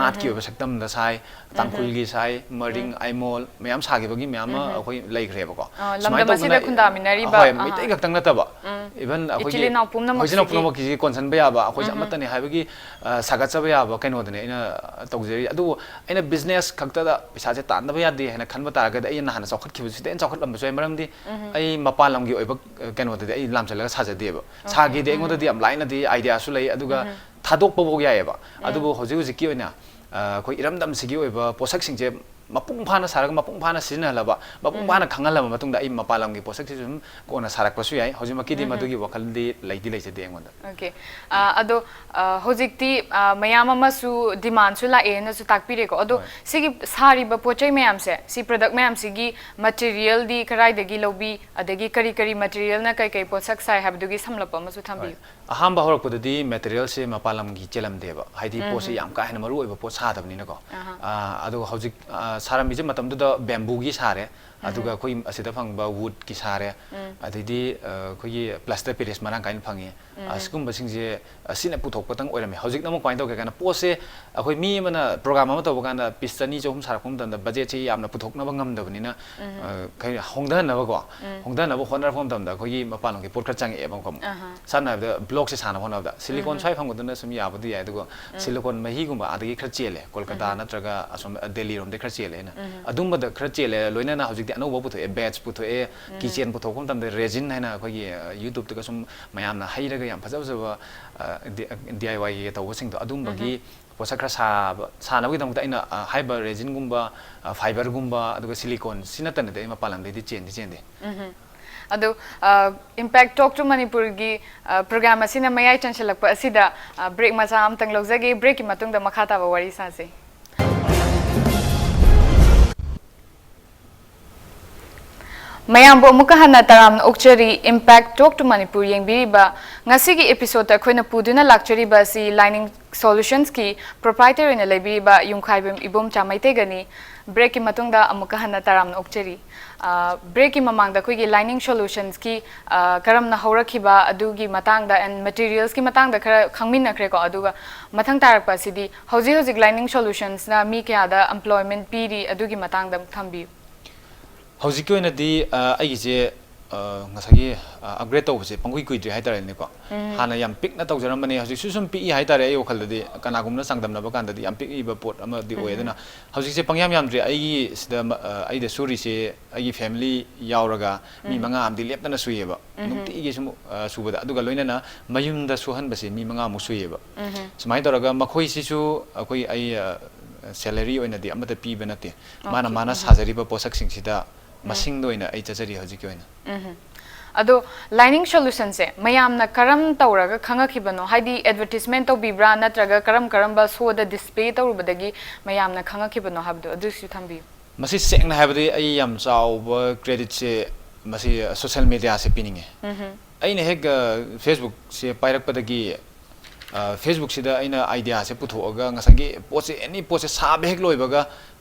ꯅꯥꯠꯀꯤ ꯑꯣꯏꯕ ꯁꯛꯇꯝꯗ ꯁꯥꯏ, ꯇꯥꯡꯈꯨꯜꯒꯤ ꯁꯥꯏ, ꯃꯔꯤꯡ, ꯑꯥꯏꯃꯣꯜ ꯃꯌꯥꯝ ꯁꯥꯈꯤꯕꯒꯤ ꯃꯌꯥꯝ ꯑꯃ ꯑꯩꯈꯣꯏ ꯂꯩꯈ꯭ꯔꯦꯕꯀꯣ꯫ ꯑ, ꯁꯨꯃꯥꯏꯅ ꯂꯝꯗꯝ ꯑꯁꯤꯗ ꯇꯧꯗꯅ, ꯈꯨꯟꯗꯥꯃꯤꯟꯅꯔꯤꯕ, ꯍꯣꯏ, ꯑꯍꯥ꯫ ꯃꯩꯇꯩ ꯈꯛꯇꯪ ꯅꯠꯇꯕ, ꯎꯝ꯫ Even ꯏꯆꯤꯜ ꯑꯩꯈꯣꯏꯒꯤ ꯏꯅꯥꯎ ꯄꯨꯝꯅꯃꯛ ꯏꯆꯤꯜ ꯏꯅꯥꯎ ꯁꯤꯒꯤ ꯄꯨꯝꯅꯃꯛꯀꯤꯁꯤ ꯀꯣꯟꯁꯤꯟꯕ ꯌꯥꯕ, ꯑꯩꯈꯣꯏꯁꯦ ꯑꯃꯠꯇꯅꯦ ꯍꯥꯏꯕꯒꯤ, ꯑ, ꯁꯥꯒꯠꯆꯕ ꯌꯥꯕ ꯀꯩꯅꯣꯗꯅꯦ ꯑꯩꯅ ꯇꯧꯖꯔꯤ꯫ ꯑꯗꯨꯕꯨ ꯑꯩꯅ ꯕꯤꯖꯤꯅꯦꯁ ꯈꯛꯇꯗ ꯄꯩꯁꯥꯁꯦ ꯇꯥꯟꯗꯕ ꯌꯥꯗꯦ ꯍꯥꯏꯅ ꯈꯟꯕ ꯇꯥꯔꯒꯗꯤ, ꯑꯩꯅ ꯍꯥꯟꯅ ꯆꯥꯎꯈꯠꯈꯤꯕꯁꯤꯗ ꯑꯩꯅ ꯆꯥꯎꯈꯠꯂꯝꯕꯁꯨ ꯌꯥꯏ꯫ ꯃꯔꯝꯗꯤ ꯑꯩ ꯃꯄꯥꯟ ꯂꯝꯒꯤ ꯑꯣꯏꯕ, ꯑ, ꯀꯩꯅꯣꯗꯗꯤ ꯑꯩ ꯂꯥꯝꯁꯤꯜꯂꯒ ꯁꯥꯖꯗꯦꯕ꯫ ꯁꯥꯒꯦꯗꯤ ꯑꯩꯉꯣꯟꯗꯗꯤ ꯌꯥꯝ ꯂꯥꯏꯅꯗꯤ, ꯑꯥꯏꯗꯤꯌꯥꯁꯨ ꯂꯩ, ꯑꯗꯨꯒ ꯊꯥꯗꯣꯛꯄꯐꯥꯎ ꯌꯥꯏꯑꯕ꯫ ꯑꯗꯨꯕꯨ ꯍꯧꯖꯤꯛ ꯍꯧꯖꯤꯛꯀꯤ ꯑꯣꯏꯅ, ꯑ, ꯑꯩꯈꯣꯏ ꯏꯔꯝꯗꯝꯁꯤꯒꯤ ꯑꯣꯏꯕ ꯄꯣꯠꯁꯛꯁꯤꯡꯁꯦ ꯃꯄꯨꯡ ꯐꯥꯅ ꯁꯥꯔꯒ, ꯃꯄꯨꯡ ꯐꯥꯅ ꯁꯤꯖꯤꯟꯅꯍꯜꯂꯕ, ꯃꯄꯨꯡ ꯐꯥꯅ ꯈꯪꯍꯜꯂꯕ ꯃꯇꯨꯡꯗ, ꯑꯩ ꯃꯄꯥꯟ ꯂꯝꯒꯤ ꯄꯣꯠꯁꯛꯁꯤꯁꯨ ꯑꯗꯨꯝ ꯀꯣꯟꯅ ꯁꯥꯔꯛꯄꯁꯨ ꯌꯥꯏ꯫ ꯍꯧꯖꯤꯛꯃꯛꯀꯤꯗꯤ ꯃꯗꯨꯒꯤ ꯋꯥꯈꯜꯗꯤ ꯂꯩꯗꯤ ꯂꯩꯖꯗꯦ ꯑꯩꯉꯣꯟꯗ꯫ ꯑꯣꯀꯦ꯫ ꯑ, ꯑꯗꯣ, ꯑ, ꯍꯧꯖꯤꯛꯇꯤ, ꯑ, ꯃꯌꯥꯝ ꯑꯃꯁꯨ ꯗꯤꯃꯥꯟꯁꯨ ꯂꯥꯛꯑꯦꯅꯁꯨ ꯇꯥꯛꯄꯤꯔꯦꯀꯣ꯫ ꯑꯗꯣ ꯍꯣꯏ꯫ ꯁꯤꯒꯤ ꯁꯥꯔꯤꯕ ꯄꯣꯠ ꯆꯩ ꯃꯌꯥꯝꯁꯦ, ꯁꯤ ꯄ꯭ꯔꯗꯛ ꯃꯌꯥꯝꯁꯤꯒꯤ ꯃꯇꯤꯔꯤꯌꯦꯜꯗꯤ ꯀꯗꯥꯏꯗꯒꯤ ꯂꯧꯕꯤ, ꯑꯗꯒꯤ ꯀꯔꯤ ꯀꯔꯤ ꯃꯇꯤꯔꯤꯌꯦꯜꯅ ꯀꯩ ꯀꯩ ꯄꯣꯠꯁꯛ ꯁꯥꯏ ꯍꯥꯏꯕꯗꯨꯒꯤ ꯁꯝꯂꯞꯄ ꯑꯃꯁꯨ ꯊꯝꯕꯤꯌꯨ꯫ ꯍꯣꯏ꯫ ꯑꯍꯥꯟꯕ ꯍꯧꯔꯛꯄꯗꯗꯤ ꯃꯦꯇꯔꯤꯌꯦꯜꯁꯦ ꯃꯄꯥꯟ ꯂꯝꯒꯤ ꯆꯦꯜꯂꯝꯗꯦꯕ, ꯍꯥꯏꯗꯤ ꯄꯣꯠꯁꯦ ꯌꯥꯝ ꯀꯥ ꯍꯦꯟꯅ ꯃꯔꯨ ꯑꯣꯏꯕ ꯄꯣꯠ ꯁꯥꯗꯕꯅꯤꯅꯀꯣ꯫ ꯑꯍꯥ꯫ ꯑꯥ, ꯑꯗꯨꯒ ꯍꯧꯖꯤꯛ, ꯑꯥ, ꯁꯥꯔꯝꯃꯤꯁꯦ ꯃꯇꯝꯗꯨꯗ ꯕꯦꯝꯕꯨꯒꯤ ꯁꯥꯔꯦ, ꯑꯗꯨꯒ ꯑꯩꯈꯣꯏ ꯑꯁꯤꯗ ꯐꯪꯕ ꯋꯨꯗꯀꯤ ꯁꯥꯔꯦ, ꯑꯗꯩꯗꯤ, ꯑꯥ, ꯑꯩꯈꯣꯏꯒꯤ ꯄ꯭ꯂꯥꯁꯇꯔ ꯄꯦꯔꯤꯁ ꯃꯔꯥꯡ ꯀꯥꯏꯅ ꯐꯪꯉꯤ꯫ ꯑꯥ, ꯁꯤꯒꯨꯝꯕꯁꯤꯡꯁꯦ, ꯑꯥ, ꯁꯤꯅ ꯄꯨꯊꯣꯛꯄꯇꯪ ꯑꯣꯏꯔꯝꯃꯦ꯫ ꯍꯧꯖꯤꯛꯅ ꯑꯃꯨꯛ ꯀꯃꯥꯏꯅ ꯇꯧꯒꯦ ꯀꯥꯏꯅ, ꯄꯣꯠꯁꯦ ꯑꯩꯈꯣꯏ ꯃꯤ ꯑꯃꯅ ꯄ꯭ꯔꯣꯒ꯭ꯔꯥꯝ ꯑꯃ ꯇꯧꯕ ꯀꯥꯟꯗ ꯄꯤꯁ ꯆꯅꯤ ꯆꯍꯨꯝ ꯁꯥꯔꯛꯄ ꯃꯇꯝꯗ ꯕꯖꯦꯠꯁꯦ ꯌꯥꯝꯅ ꯄꯨꯊꯣꯛꯅꯕ ꯉꯝꯗꯕꯅꯤꯅ, ꯑ, ꯀꯩ, ꯍꯣꯡꯊꯍꯟꯅꯕꯀꯣ, ꯍꯣꯡꯊꯍꯟꯅꯕ ꯍꯣꯠꯅꯔꯛꯄ ꯃꯇꯝꯗ ꯑꯩꯈꯣꯏꯒꯤ ꯃꯄꯥꯟ ꯂꯝꯒꯤ ꯄꯣꯠ ꯈꯔ ꯆꯪꯉꯛꯑꯦꯕꯀꯣ ꯑꯃꯨꯛ꯫ ꯑꯍꯥ꯫ ꯁꯝꯅ ꯍꯥꯏꯔꯕꯗ ꯕ꯭ꯂꯣꯛꯁꯦ ꯁꯥꯟꯅꯕ ꯍꯣꯠꯅꯕꯗ ꯁꯤꯂꯤꯀꯣꯟ ꯁ꯭ꯋꯥꯏ ꯐꯪꯕꯗꯨꯅ ꯁꯨꯝ ꯌꯥꯕꯗꯤ ꯌꯥꯏ, ꯑꯗꯨꯒ ꯁꯤꯂꯤꯀꯣꯟ ꯃꯍꯤꯒꯨꯝꯕ ꯑꯥꯗꯒꯤ ꯈꯔ ꯆꯦꯜꯂꯦ, ꯀꯣꯜꯀꯇꯥ ꯅꯠꯇ꯭ꯔꯒ ꯑꯁꯣꯝ ꯗꯦꯜꯂꯤꯔꯣꯝꯗꯒꯤ ꯈꯔ ꯆꯦꯜꯂꯦ ꯑꯩꯅ꯫ ꯑꯗꯨꯝꯕꯗ ꯈꯔ ꯆꯦꯜꯂꯦ, ꯂꯣꯏꯅꯅ ꯍꯧꯖꯤꯛꯇꯤ ꯑꯅꯧꯕ ꯄꯨꯊꯣꯛꯑꯦ, ꯕꯦꯠꯁ ꯄꯨꯊꯣꯛꯑꯦ, ꯀꯤꯆꯦꯟ ꯄꯨꯊꯣꯛꯄ ꯃꯇꯝꯗ ꯔꯦꯖꯤꯟ ꯍꯥꯏꯅ ꯑꯩꯈꯣꯏꯒꯤ, ꯑ, YouTube-ꯇꯒ ꯁꯨꯝ ꯃꯌꯥꯝꯅ ꯍꯩꯔꯒ ꯌꯥꯝ ꯐꯖ ꯐꯖꯕ, ꯑ, ꯗꯤ-, DIY-ꯒꯤ ꯇꯧꯕꯁꯤꯡꯗꯣ, ꯑꯗꯨꯝꯕꯒꯤ ꯄꯣꯠꯁꯛ ꯈꯔ ꯁꯥꯕ, ꯁꯥꯅꯕꯒꯤꯗꯃꯛꯇ ꯑꯩꯅ, ꯑ, ꯍꯥꯏꯔꯤꯕ ꯔꯦꯖꯤꯟꯒꯨꯝꯕ, ꯑ, ꯐꯥꯏꯕꯔꯒꯨꯝꯕ, ꯑꯗꯨꯒ ꯁꯤꯂꯤꯀꯣꯟ, ꯁꯤ ꯅꯠꯇꯅꯗꯤ ꯑꯩ ꯃꯄꯥꯟ ꯂꯝꯗꯩꯗꯤ ꯆꯦꯟꯗꯤ ꯆꯦꯟꯗꯦ꯫ ꯑꯗꯣ, ꯑ, Impact Talk to ꯃꯅꯤꯄꯨꯔꯒꯤ, ꯑ, ꯄ꯭ꯔꯣꯒ꯭ꯔꯥꯝ ꯑꯁꯤꯅ ꯃꯌꯥꯏ ꯆꯟꯁꯤꯜꯂꯛꯄ ꯑꯁꯤꯗ, ꯑ, ꯕ꯭ꯔꯦꯛ ꯃꯆꯥ ꯑꯃꯇꯪ ꯂꯧꯖꯒꯦ꯫ ꯕ꯭ꯔꯦꯛꯀꯤ ꯃꯇꯨꯡꯗ ꯃꯈꯥ ꯇꯥꯕ ꯋꯥꯔꯤ ꯁꯥꯁꯤ꯫ ꯃꯌꯥꯝꯕꯨ ꯑꯃꯨꯛꯀ ꯍꯟꯅ ꯇꯔꯥꯝꯅ ꯑꯣꯛꯆꯔꯤ꯫ Impact Talk to ꯃꯅꯤꯄꯨꯔ ꯌꯦꯡꯕꯤꯔꯤꯕ ꯉꯁꯤꯒꯤ episode-ꯇ ꯑꯩꯈꯣꯏꯅ ꯄꯨꯗꯨꯅ ꯂꯥꯛꯆꯔꯤꯕ ꯑꯁꯤ Lining Solutions-ꯀꯤ proprietor ꯑꯣꯏꯅ ꯂꯩꯕꯤꯔꯤꯕ ꯌꯨꯝꯈꯥꯏꯕꯝ ꯏꯕꯣꯝꯆꯥ ꯃꯩꯇꯩꯒꯅꯤ꯫ ꯕ꯭ꯔꯦꯛꯀꯤ ꯃꯇꯨꯡꯗ ꯑꯃꯨꯛꯀ ꯍꯟꯅ ꯇꯔꯥꯝꯅ ꯑꯣꯛꯆꯔꯤ꯫ ꯕ꯭ꯔꯦꯛꯀꯤ ꯃꯃꯥꯡꯗ ꯑꯩꯈꯣꯏꯒꯤ ꯂꯥꯏꯅꯤꯡ ꯁꯣꯂꯨꯁꯟꯁꯀꯤ ꯀꯔꯝꯅ ꯍꯧꯔꯛꯈꯤꯕ ꯑꯗꯨꯒꯤ ꯃꯇꯥꯡꯗ ꯑꯦꯟ ꯃꯦꯇꯤꯔꯤꯌꯦꯜꯁꯀꯤ ꯃꯇꯥꯡꯗ ꯈꯔ ꯈꯪꯃꯤꯟꯅꯈ꯭ꯔꯦꯀꯣ꯫ ꯑꯗꯨꯒ ꯃꯊꯪ ꯇꯥꯔꯛꯄ ꯑꯁꯤꯗꯤ ꯍꯧꯖꯤꯛ ꯍꯧꯖꯤꯛ ꯂꯥꯏꯅꯤꯡ ꯁꯣꯂꯨꯁꯟꯁꯅ ꯃꯤ ꯀꯌꯥꯗ ꯑꯦꯝꯄ꯭ꯂꯣꯏꯃꯦꯟ ꯄꯤꯔꯤ ꯑꯗꯨꯒꯤ ꯃꯇꯥꯡꯗ ꯑꯃꯨꯛ ꯊꯝꯕꯤꯌꯨ꯫ ꯍꯧꯖꯤꯛꯀꯤ ꯑꯣꯏꯅꯗꯤ ꯑ, ꯑꯩꯒꯤꯁꯦ ꯑ, ꯉꯁꯥꯏꯒꯤ ꯑꯞꯒ꯭ꯔꯦꯗ ꯇꯧꯕꯁꯦ ꯄꯪꯀꯨꯏ ꯀꯨꯏꯗ꯭ꯔꯤ ꯍꯥꯏꯇꯥꯔꯦꯅꯦꯀꯣ꯫ ꯍꯥꯟꯅ ꯌꯥꯝ ꯄꯤꯛꯅ ꯇꯧꯖꯔꯝꯕꯅꯦ, ꯍꯧꯖꯤꯛꯁꯨ ꯁꯨꯝ ꯄꯤꯛꯏ ꯍꯥꯏꯇꯥꯔꯦ꯫ ꯑꯩ ꯋꯥꯈꯜꯗꯗꯤ ꯀꯅꯥꯒꯨꯝꯕꯅ ꯆꯥꯡꯗꯝꯅꯕ ꯀꯥꯟꯗꯗꯤ ꯌꯥꯝ ꯄꯤꯛꯏꯕ ꯄꯣꯠ ꯑꯃꯗꯤ ꯑꯣꯏ꯫ ꯑꯗꯨꯅ ꯍꯧꯖꯤꯛꯁꯦ ꯄꯪꯌꯥꯝ ꯌꯥꯝꯗ꯭ꯔꯤ꯫ ꯑꯩꯒꯤ ꯁꯤꯗ ꯃ- ꯑ, ꯑꯩꯗ ꯁꯨꯔꯤꯁꯦ ꯑꯩꯒꯤ ꯐꯦꯃꯤꯂꯤ ꯌꯥꯎꯔꯒ ꯃꯤ ꯃꯉꯥ ꯑꯃꯗꯤ ꯂꯦꯞꯇꯅ ꯁꯨꯏꯌꯦꯕ, ꯅꯨꯡꯇꯤꯒꯤ ꯁꯨꯝ ꯑ, ꯁꯨꯕꯗ꯫ ꯑꯗꯨꯒ ꯂꯣꯏꯅꯅ ꯃꯌꯨꯝꯗ ꯁꯨꯍꯟꯕꯁꯦ ꯃꯤ ꯃꯉꯥꯃꯨꯛ ꯁꯨꯏꯌꯦꯕ꯫ ꯁꯨꯃꯥꯏꯅ ꯇꯧꯔꯒ ꯃꯈꯣꯏꯁꯤꯁꯨ ꯑꯩꯈꯣꯏ ꯑꯩ ꯁꯦꯂꯔꯤ ꯑꯣꯏꯅꯗꯤ ꯑꯃꯠꯇ ꯄꯤꯕ ꯅꯠꯇꯦ꯫ ꯃꯥꯅ ꯃꯥꯅ ꯁꯥꯖꯔꯤꯕ ꯄꯣꯠꯁꯛꯁꯤꯡꯁꯤꯗ ꯃꯁꯤꯡꯗ ꯑꯣꯏꯅ ꯑꯩ ꯆꯠꯆꯔꯤ ꯍꯧꯖꯤꯛꯀꯤ ꯑꯣꯏꯅ꯫ ꯑꯗꯣ ꯂꯥꯏꯅꯤꯡ ꯁꯣꯂꯨꯁꯟꯁꯦ ꯃꯌꯥꯝꯅ ꯀꯔꯝ ꯇꯧꯔꯒ ꯈꯪꯉꯛꯈꯤꯕꯅꯣ? ꯍꯥꯏꯗꯤ ꯑꯦꯗꯚꯔꯇꯤꯁꯃꯦꯟ ꯇꯧꯕꯤꯕ꯭ꯔꯥ ꯅꯠꯇ꯭ꯔꯒ ꯀꯔꯝ ꯀꯔꯝꯕ ꯁꯣꯗ ꯗꯤꯁꯄ꯭ꯂꯦ ꯇꯧꯔꯨꯕꯗꯒꯤ ꯃꯌꯥꯝꯅ ꯈꯪꯉꯛꯈꯤꯕꯅꯣ ꯍꯥꯏꯕꯗꯣ ꯑꯗꯨꯁꯨ ꯊꯝꯕꯤꯌꯨ꯫ ꯃꯁꯤ ꯁꯦꯡꯅ ꯍꯥꯏꯕꯗꯤ ꯑꯩ ꯌꯥꯝ ꯆꯥꯎꯕ ꯀ꯭ꯔꯦꯗꯤꯠꯁꯦ ꯃꯁꯤ ꯁꯣꯁꯦꯜ ꯃꯦꯗꯤꯌꯥꯁꯦ ꯄꯤꯅꯤꯡꯉꯦ꯫ ꯑꯩꯅ ꯍꯦꯛ ꯐꯦꯁꯕꯨꯛꯁꯦ ꯄꯥꯏꯔꯛꯄꯗꯒꯤ ꯐꯦꯁꯕꯨꯛꯁꯤꯗ ꯑꯩꯅ ꯑꯥꯏꯗꯤꯌꯥꯁꯦ ꯄꯨꯊꯣꯛꯑꯒ ꯉꯁꯥꯏꯒꯤ ꯄꯣꯠꯁꯦ ꯑꯦꯅꯤ ꯄꯣꯠꯁꯦ ꯁꯥꯕ ꯍꯦꯛ ꯂꯣꯏꯕꯒ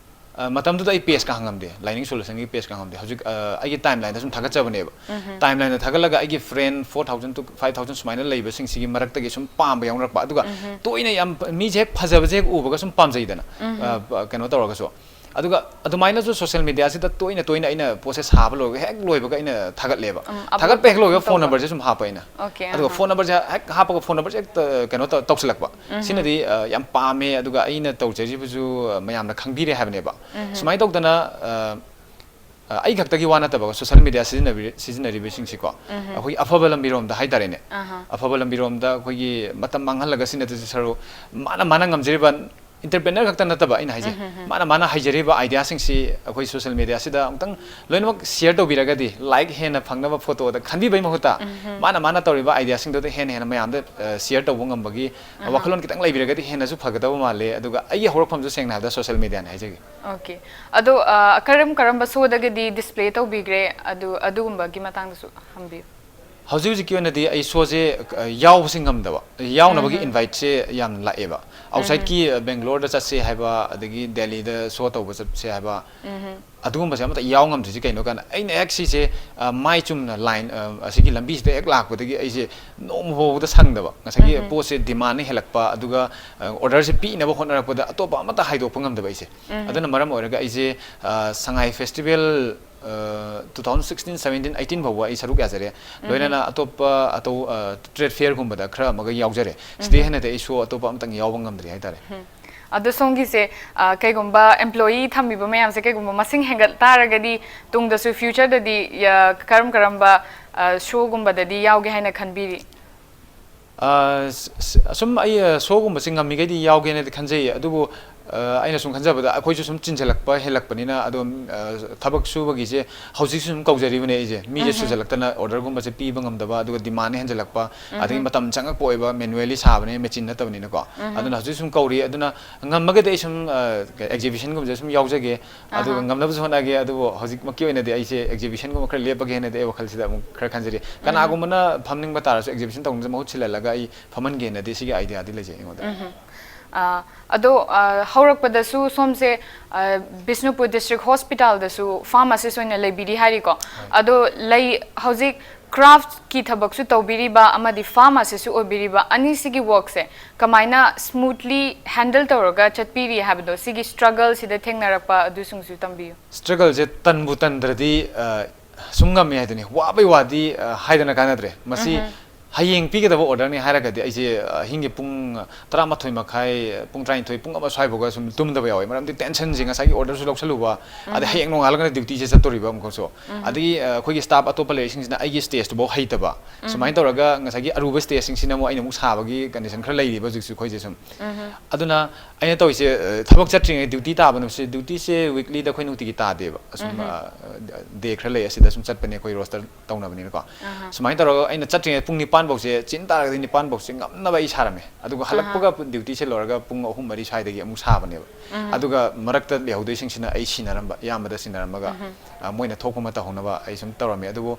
ꯑ, ꯃꯇꯝꯗꯨꯗ ꯑꯩ ꯄꯦꯖꯀ ꯍꯥꯡꯉꯝꯗꯦ, ꯂꯥꯏꯅꯤꯡ ꯁꯣꯂꯨꯁꯟꯒꯤ ꯄꯦꯖꯀ ꯍꯥꯡꯉꯝꯗꯦ꯫ ꯍꯧꯖꯤꯛ ꯑ, ꯑꯩꯒꯤ ꯇꯥꯏꯝ ꯂꯥꯏꯟꯗ ꯁꯨꯝ ꯊꯥꯒꯠꯆꯕꯅꯦꯕ꯫ ꯇꯥꯏꯝ ꯂꯥꯏꯟꯗ ꯊꯥꯒꯠꯂꯒ ꯑꯩꯒꯤ friend four thousand two five thousand ꯁꯨꯃꯥꯏꯅ ꯂꯩꯕꯁꯤꯡꯁꯤꯒꯤ ꯃꯔꯛꯇꯒꯤ ꯁꯨꯝ ꯄꯥꯝꯕ ꯌꯥꯎꯅꯔꯛꯄ꯫ ꯑꯗꯨꯒ ꯇꯣꯏꯅ ꯌꯥꯝ ꯃꯤꯁꯦ ꯍꯦꯛ ꯐꯖꯕꯁꯦ ꯍꯦꯛ ꯎꯕꯒ ꯁꯨꯝ ꯄꯥꯝꯖꯩꯗꯅ, ꯑ, ꯀꯩꯅꯣ ꯇꯧꯔꯒꯁꯨ꯫ ꯑꯗꯨꯒ ꯑꯗꯨꯃꯥꯏꯅꯁꯨ ꯁꯣꯁꯦꯜ ꯃꯦꯗꯤꯌꯥꯁꯤꯗ ꯇꯣꯏꯅ ꯇꯣꯏꯅ ꯑꯩꯅ ꯄꯣꯠꯁꯦ ꯁꯥꯕ ꯂꯣꯏꯔꯒ ꯍꯦꯛ ꯂꯣꯏꯕꯒ ꯑꯩꯅ ꯊꯥꯒꯠꯂꯦꯕ꯫ ꯎꯝ, upload ꯊꯥꯒꯠꯄ ꯍꯦꯛ ꯂꯣꯏꯔꯒ ꯁꯨꯝ ꯐꯣꯟ ꯇꯧꯕ꯫ ꯅꯝꯕꯔꯁꯦ ꯁꯨꯝ ꯍꯥꯞꯄ ꯑꯩꯅ꯫ Okay, ꯑꯗꯨꯒ ꯑꯍꯥ꯫ ꯐꯣꯟ ꯅꯝꯕꯔꯁꯦ ꯍꯦꯛ ꯍꯥꯞꯄꯒ ꯐꯣꯟ ꯅꯝꯕꯔꯁꯦ ꯍꯦꯛꯇ ꯀꯩꯅꯣ ꯇꯧ- ꯇꯧꯁꯤꯜꯂꯛꯄ꯫ ꯁꯤꯅꯗꯤ ꯑ, ꯌꯥꯝ ꯄꯥꯝꯃꯦ, ꯑꯗꯨꯒ ꯑꯩꯅ ꯇꯧꯖꯔꯤꯕꯁꯨ ꯑ, ꯃꯌꯥꯝꯅ ꯈꯪꯕꯤꯔꯦ ꯍꯥꯏꯕꯅꯦꯕ꯫ ꯁꯨꯃꯥꯏꯅ ꯇꯧꯗꯅ ꯑ, ꯑ, ꯑꯩ ꯈꯛꯇꯒꯤ ꯋꯥ ꯅꯠꯇꯕ ꯁꯣꯁꯦꯜ ꯃꯦꯗꯤꯌꯥ ꯁꯤꯖꯤꯟꯅꯕꯤ- ꯁꯤꯖꯤꯟꯅꯔꯤꯕꯁꯤꯡꯁꯤꯀꯣ, ꯑꯩꯈꯣꯏꯒꯤ ꯑꯐꯕ ꯂꯝꯕꯤꯔꯣꯝꯗ ꯍꯥꯏꯇꯥꯔꯦꯅꯦ꯫ ꯑꯍꯥ꯫ ꯑꯐꯕ ꯂꯝꯕꯤꯔꯣꯝꯗ ꯑꯩꯈꯣꯏꯒꯤ ꯃꯇꯝ ꯃꯥꯡꯍꯜꯂꯒ ꯁꯤꯖꯤꯟꯅꯗꯣꯏ ꯁꯔꯨꯛ, ꯃꯥꯅ ꯃꯥꯅ ꯉꯝꯖꯔꯤꯕ, ꯏꯟꯇꯔꯄ꯭ꯔꯦꯅꯔ ꯈꯛꯇ ꯅꯠꯇꯕ ꯑꯩꯅ ꯍꯥꯏꯁꯦ, ꯃꯥꯅ ꯃꯥꯅ ꯍꯩꯖꯔꯤꯕ ꯑꯥꯏꯗꯤꯌꯥꯁꯤꯡꯁꯤ ꯑꯩꯈꯣꯏ ꯁꯣꯁꯦꯜ ꯃꯦꯗꯤꯌꯥꯁꯤꯗ ꯑꯃꯨꯛꯇꯪ ꯂꯣꯏꯅꯃꯛ ꯁꯤꯌꯔ ꯇꯧꯕꯤꯔꯒꯗꯤ, ꯂꯥꯏꯛ ꯍꯦꯟꯅ ꯐꯪꯅꯕ ꯐꯣꯇꯣꯗ ꯈꯟꯕꯤꯕꯩ ꯃꯍꯨꯠꯇ ꯃꯥꯅ ꯃꯥꯅ ꯇꯧꯔꯤꯕ ꯑꯥꯏꯗꯤꯌꯥꯁꯤꯡꯗꯨꯗ ꯍꯦꯟꯅ ꯍꯦꯟꯅ ꯃꯌꯥꯝꯗ ꯁꯤꯌꯔ ꯇꯧꯕ ꯉꯝꯕꯒꯤ ꯋꯥꯈꯜꯂꯣꯟ ꯈꯤꯇꯪ ꯂꯩꯕꯤꯔꯒꯗꯤ ꯍꯦꯟꯅꯁꯨ ꯐꯒꯗꯕ ꯃꯥꯜꯂꯦ꯫ ꯑꯗꯨꯒ ꯑꯩꯒꯤ ꯍꯧꯔꯛꯐꯝꯁꯨ ꯁꯦꯡꯅ ꯍꯥꯏꯔꯕꯗ ꯁꯣꯁꯦꯜ ꯃꯦꯗꯤꯌꯥꯅꯤ ꯍꯥꯏꯖꯒꯦ꯫ Okay꯫ ꯑꯗꯣ ꯑ, ꯀꯔꯝ ꯀꯔꯝꯕ ꯁꯣꯗꯒꯗꯤ ꯗꯤꯁꯄ꯭ꯂꯦ ꯇꯧꯕꯤꯈ꯭ꯔꯦ? ꯑꯗꯨ ꯑꯗꯨꯒꯨꯝꯕꯒꯤ ꯃꯇꯥꯡꯗꯁꯨ ꯍꯪꯕꯤꯌꯨ꯫ ꯍꯧꯖꯤꯛ ꯍꯧꯖꯤꯛꯀꯤ ꯑꯣꯏꯅꯗꯤ ꯑꯩ ꯁꯣꯁꯦ ꯑ, ꯌꯥꯎꯕꯁꯦ ꯉꯝꯗꯕ, ꯌꯥꯎꯅꯕꯒꯤ ꯏꯟꯚꯥꯏꯠꯁꯦ ꯌꯥꯝ ꯂꯥꯛꯑꯦꯕ꯫ ꯑꯥꯎꯠꯁꯥꯏꯠꯀꯤ ꯕꯦꯡꯒ꯭ꯂꯣꯔꯗ ꯆꯠꯁꯦ ꯍꯥꯏꯕ, ꯑꯗꯒꯤ ꯗꯦꯜꯂꯤꯗ ꯁꯣ ꯇꯧꯕ ꯆꯠꯁꯦ ꯍꯥꯏꯕ, ꯑꯗꯨꯒꯨꯝꯕꯁꯦ ꯑꯃꯠꯇ ꯌꯥꯎ ꯉꯝꯗ꯭ꯔꯤꯁꯦ ꯀꯩꯅꯣ ꯀꯥꯟꯗ, ꯑꯩꯅ ꯍꯦꯛ ꯁꯤꯁꯦ, ꯑ, ꯃꯥꯏ ꯆꯨꯝꯅ ꯂꯥꯏꯟ, ꯑ, ꯑꯁꯤꯒꯤ ꯂꯝꯕꯤꯁꯤꯗ ꯍꯦꯛ ꯂꯥꯛꯄꯗꯒꯤ ꯑꯩꯁꯦ ꯅꯣꯡꯃ ꯐꯥꯎꯕꯗ ꯁꯪꯗꯕ, ꯉꯁꯥꯏꯒꯤ ꯄꯣꯠꯁꯦ ꯗꯤꯃꯥꯟꯅ ꯍꯦꯜꯂꯛꯄ, ꯑꯗꯨꯒ, ꯑ, ꯑꯣꯔꯗꯔꯁꯦ ꯄꯤꯅꯕ ꯍꯣꯠꯅꯔꯛꯄꯗ ꯑꯇꯣꯞꯄ ꯑꯃꯠꯇ ꯍꯥꯏꯗꯣꯛꯄ ꯉꯝꯗꯕ ꯑꯩꯁꯦ꯫ ꯑꯗꯨꯅ ꯃꯔꯝ ꯑꯣꯏꯔꯒ ꯑꯩꯁꯦ, ꯑ, ꯁꯉꯥꯏ ꯐꯦꯁꯇꯤꯚꯦꯜ, ꯑ, two thousand sixteen, seventeen, eighteen ꯐꯥꯎꯕ ꯑꯩ ꯁꯔꯨꯛ ꯌꯥꯖꯔꯦ꯫ ꯂꯣꯏꯅꯅ ꯑꯇꯣꯞꯄ ꯑꯇꯧ-, ꯑ, ꯇ꯭ꯔꯦꯗ ꯐꯤꯌꯔꯒꯨꯝꯕꯗ ꯈꯔ ꯑꯃꯒ ꯌꯥꯎꯖꯔꯦ꯫ ꯁꯤꯗꯩ ꯍꯦꯟꯅꯗꯤ ꯑꯩ ꯁꯣ ꯑꯇꯣꯞꯄ ꯑꯃꯇꯪ ꯌꯥꯎꯕ ꯉꯝꯗ꯭ꯔꯤ ꯍꯥꯏꯇꯥꯔꯦ꯫ ꯑꯗꯣ ꯁꯣꯝꯒꯤꯁꯦ, ꯑ, ꯀꯩꯒꯨꯝꯕ ꯑꯦꯝꯄ꯭ꯂꯣꯌꯤ ꯊꯝꯕꯤꯕ ꯃꯌꯥꯝꯁꯦ ꯀꯩꯒꯨꯝꯕ ꯃꯁꯤꯡ ꯍꯦꯟꯒꯠ ꯇꯥꯔꯒꯗꯤ, ꯇꯨꯡꯗꯁꯨ, ꯐ꯭ꯌꯨꯆꯔꯗꯗꯤ, ꯑ, ꯀꯔꯝ ꯀꯔꯝꯕ, ꯑ, ꯁꯣꯒꯨꯝꯕꯗꯗꯤ ꯌꯥꯎꯒꯦ ꯍꯥꯏꯅ ꯈꯟꯕꯤꯔꯤ? ꯑ, ꯁ-, ꯁ-, ꯑꯁꯨꯝ ꯑꯩ, ꯑ, ꯁꯣꯒꯨꯝꯕꯁꯦ ꯉꯝꯃꯤꯈꯩꯗꯤ ꯌꯥꯎꯒꯦꯅꯗꯤ ꯈꯟꯖꯩ, ꯑꯗꯨꯕꯨ, ꯑ, ꯑꯩꯅ ꯁꯨꯝ ꯈꯟꯖꯕꯗ ꯑꯩꯈꯣꯏꯁꯨ ꯁꯨꯝ ꯆꯤꯟꯁꯤꯜꯂꯛꯄ ꯍꯦꯜꯂꯛꯄꯅꯤꯅ, ꯑꯗꯨꯝ, ꯑ, ꯊꯕꯛ ꯁꯨꯕꯒꯤꯁꯦ ꯍꯧꯖꯤꯛꯁꯨ ꯁꯨꯝ ꯀꯧꯖꯔꯤꯕꯅꯦ ꯑꯩꯁꯦ꯫ ꯃꯤꯁꯦ ꯁꯨꯖꯜꯂꯛꯇꯅ, ꯑꯣꯔꯗꯔꯒꯨꯝꯕꯁꯦ ꯄꯤꯕ ꯉꯝꯗꯕ, ꯑꯗꯨꯒ ꯗꯤꯃꯥꯟꯅ ꯍꯦꯟꯖꯜꯂꯛꯄ, ꯑꯗꯒꯤ ꯃꯇꯝ ꯆꯪꯉꯛꯄ ꯑꯣꯏꯕ, ꯃꯦꯅꯨꯋꯦꯂꯤ ꯁꯥꯕꯅꯤꯅ, ꯃꯦꯆꯤꯟ ꯅꯠꯇꯕꯅꯤꯅꯀꯣ꯫ ꯑꯗꯨꯅ ꯍꯧꯖꯤꯛ ꯁꯨꯝ ꯀꯧꯔꯤ꯫ ꯑꯗꯨꯅ ꯉꯝꯃꯒꯗꯤ ꯑꯩ ꯁꯨꯝ, ꯑ, ꯑꯦꯛꯖꯤꯕꯤꯁꯟꯒꯨꯝꯕꯁꯦ ꯁꯨꯝ ꯌꯥꯎꯖꯒꯦ꯫ ꯑꯗꯨꯒ ꯉꯝꯅꯕꯁꯨ ꯍꯣꯠꯅꯒꯦ꯫ ꯑꯗꯨꯕꯨ ꯍꯧꯖꯤꯛꯃꯛꯀꯤ ꯑꯣꯏꯅꯗꯤ ꯑꯩꯁꯦ ꯑꯦꯛꯖꯤꯕꯤꯁꯟꯒꯨꯝꯕ ꯈꯔ ꯂꯦꯞꯄꯒꯦ ꯍꯥꯏꯅꯗꯤ ꯑꯩ ꯋꯥꯈꯜꯁꯤꯗ ꯑꯃꯨꯛ ꯈꯔ ꯈꯟꯖꯔꯤ꯫ ꯀꯅꯥꯒꯨꯝꯕꯅ ꯐꯝꯅꯤꯡꯕ ꯇꯥꯔꯁꯨ ꯑꯦꯛꯖꯤꯕꯤꯁꯟ ꯇꯧꯅꯕꯁꯦ ꯃꯍꯨꯠ ꯁꯤꯜꯍꯜꯂꯒ ꯑꯩ ꯐꯝꯍꯟꯒꯦꯅꯗꯤ ꯁꯤꯒꯤ ꯑꯥꯏꯗꯤꯌꯥꯗꯤ ꯂꯩꯖꯩ ꯑꯩꯉꯣꯟꯗ꯫ ꯑ, ꯑꯗꯣ, ꯑ, ꯍꯧꯔꯛꯄꯗꯁꯨ ꯁꯣꯝꯁꯦ, ꯑ, ꯕꯤꯁꯅꯨꯄꯨꯔ ꯗꯤꯁꯇ꯭ꯔꯤꯛ ꯍꯣꯁꯄꯤꯇꯥꯜꯗꯁꯨ ꯐꯥꯔꯃꯥꯁꯤꯁ ꯑꯣꯏꯅ ꯂꯩꯕꯤꯔꯤ ꯍꯥꯏꯔꯤꯀꯣ꯫ ꯑꯗꯣ ꯂꯩ, ꯍꯧꯖꯤꯛ ꯀ꯭ꯔꯥꯐꯀꯤ ꯊꯕꯛꯁꯨ ꯇꯧꯕꯤꯔꯤꯕ ꯑꯃꯗꯤ ꯐꯥꯔꯃꯥꯁꯤꯁꯁꯨ ꯑꯣꯏꯕꯤꯔꯤꯕ, ꯑꯅꯤꯁꯤꯒꯤ ꯋꯥꯔꯛꯁꯦ ꯀꯃꯥꯏꯅ ꯁ꯭ꯃꯨꯠꯂꯤ ꯍꯦꯟꯗꯜ ꯇꯧꯔꯒ ꯆꯠꯄꯤꯔꯤ ꯍꯥꯏꯕꯗꯣ, ꯁꯤꯒꯤ ꯁ꯭ꯇ꯭ꯔꯒꯜꯁꯤꯗ ꯊꯦꯡꯅꯔꯛꯄ ꯑꯗꯨꯁꯤꯡꯁꯨ ꯇꯝꯕꯤꯌꯨ꯫ ꯁ꯭ꯇ꯭ꯔꯒꯜꯁꯦ ꯇꯟꯕꯨ ꯇꯟꯗ꯭ꯔꯗꯤ, ꯑ, ꯁꯨꯝ ꯉꯝꯃꯦ ꯍꯥꯏꯗꯨꯅꯤ꯫ ꯋꯥꯕꯩ ꯋꯥꯗꯤ, ꯑ, ꯍꯥꯏꯗꯅ ꯀꯥꯟꯅꯗ꯭ꯔꯦ꯫ ꯃꯁꯤ ꯍꯌꯦꯡ ꯄꯤꯒꯗꯕ ꯑꯣꯔꯗꯔꯅꯤ ꯍꯥꯏꯔꯒꯗꯤ ꯑꯩꯁꯦ, ꯑ, ꯑꯍꯤꯡꯒꯤ ꯄꯨꯡ ꯇꯔꯥꯃꯥꯊꯣꯏ ꯃꯈꯥꯏ, ꯄꯨꯡ ꯇꯔꯥꯅꯤꯊꯣꯏ, ꯄꯨꯡ ꯑꯃ ꯁ꯭ꯋꯥꯏꯐꯥꯎꯒ ꯁꯨꯝ ꯇꯨꯝꯗꯕ ꯌꯥꯎꯋꯦ꯫ ꯃꯔꯝꯗꯤ ꯇꯦꯟꯁꯟꯁꯦ, ꯉꯁꯥꯏꯒꯤ ꯑꯣꯔꯗꯔꯁꯨ ꯂꯧꯁꯜꯂꯨꯕ, ꯑꯗꯩ ꯍꯌꯦꯡ ꯅꯣꯡꯉꯥꯜꯂꯒꯅ ꯗ꯭ꯌꯨꯇꯤꯁꯦ ꯆꯠꯇꯣꯔꯤꯕ ꯑꯃꯨꯛꯈꯛꯁꯨ꯫ ꯑꯗꯒꯤ, ꯑ, ꯑꯩꯈꯣꯏꯒꯤ ꯁ꯭ꯇꯥꯐ ꯑꯇꯣꯞꯄ ꯂꯩꯔꯤꯁꯤꯡꯁꯤꯅ ꯑꯩꯒꯤ ꯁ꯭ꯇꯦꯖꯇꯨꯐꯥꯎ ꯍꯩꯇꯕ꯫ ꯁꯨꯃꯥꯏꯅ ꯇꯧꯔꯒ ꯉꯁꯥꯏꯒꯤ ꯑꯔꯨꯕ ꯁ꯭ꯇꯦꯖꯁꯤꯡꯁꯤꯅ ꯑꯃꯨꯛ ꯑꯩꯅ ꯑꯃꯨꯛ ꯁꯥꯕꯒꯤ ꯀꯟꯗꯤꯁꯟ ꯈꯔ ꯂꯩꯔꯤꯕ ꯍꯧꯖꯤꯛꯁꯨ ꯑꯩꯈꯣꯏꯁꯦ ꯁꯨꯝ꯫ ꯑꯗꯨꯅ ꯑꯩꯅ ꯇꯧꯔꯤꯁꯦ, ꯑ, ꯊꯕꯛ ꯆꯠꯇ꯭ꯔꯤꯉꯩ ꯗ꯭ꯌꯨꯇꯤ ꯇꯥꯕ ꯅꯨꯃꯤꯠꯁꯦ, ꯗ꯭ꯌꯨꯇꯤꯁꯦ ꯋꯤꯛꯂꯤꯗ ꯑꯩꯈꯣꯏ ꯅꯨꯡꯇꯤꯒꯤ ꯇꯥꯗꯦꯕ꯫ ꯑꯁꯨꯝ, ꯑ, ꯗꯦ ꯈꯔ ꯂꯩ, ꯑꯁꯤꯗ ꯁꯨꯝ ꯆꯠꯄꯅꯦ ꯑꯩꯈꯣꯏ ꯔꯣꯁꯇꯔ ꯇꯧꯅꯕꯅꯤꯅꯀꯣ꯫ ꯁꯨꯃꯥꯏꯅ ꯇꯧꯔꯒ ꯑꯩꯅ ꯆꯠꯇ꯭ꯔꯤꯉꯩ ꯄꯨꯡ ꯅꯤꯄꯥꯟ ꯐꯥꯎꯁꯦ, ꯆꯤꯟ ꯇꯥꯔꯒꯗꯤ ꯅꯤꯄꯥꯟ ꯐꯥꯎꯁꯦ ꯉꯝꯅꯕ ꯑꯩ ꯁꯥꯔꯝꯃꯦ꯫ ꯑꯗꯨꯒ ꯍꯜꯂꯛꯄꯒ ꯗ꯭ꯌꯨꯇꯤꯁꯦ ꯂꯣꯏꯔꯒ ꯄꯨꯡ ꯑꯍꯨꯝ ꯃꯔꯤ ꯁ꯭ꯋꯥꯏꯗꯒꯤ ꯑꯃꯨꯛ ꯁꯥꯕꯅꯦꯕ꯫ ꯑꯗꯨꯒ ꯃꯔꯛꯇ ꯂꯩꯍꯧꯗꯣꯏꯁꯤꯡꯁꯤꯅ ꯑꯩ ꯁꯤꯟꯅꯔꯝꯕ, ꯑꯌꯥꯝꯕꯗ ꯁꯤꯟꯅꯔꯝꯃꯒ, ꯑ, ꯃꯣꯏꯅ ꯊꯣꯛꯄ ꯑꯃ ꯇꯧꯍꯧꯅꯕ ꯑꯩ ꯁꯨꯝ ꯇꯧꯔꯝꯃꯦ꯫ ꯑꯗꯨꯕꯨ,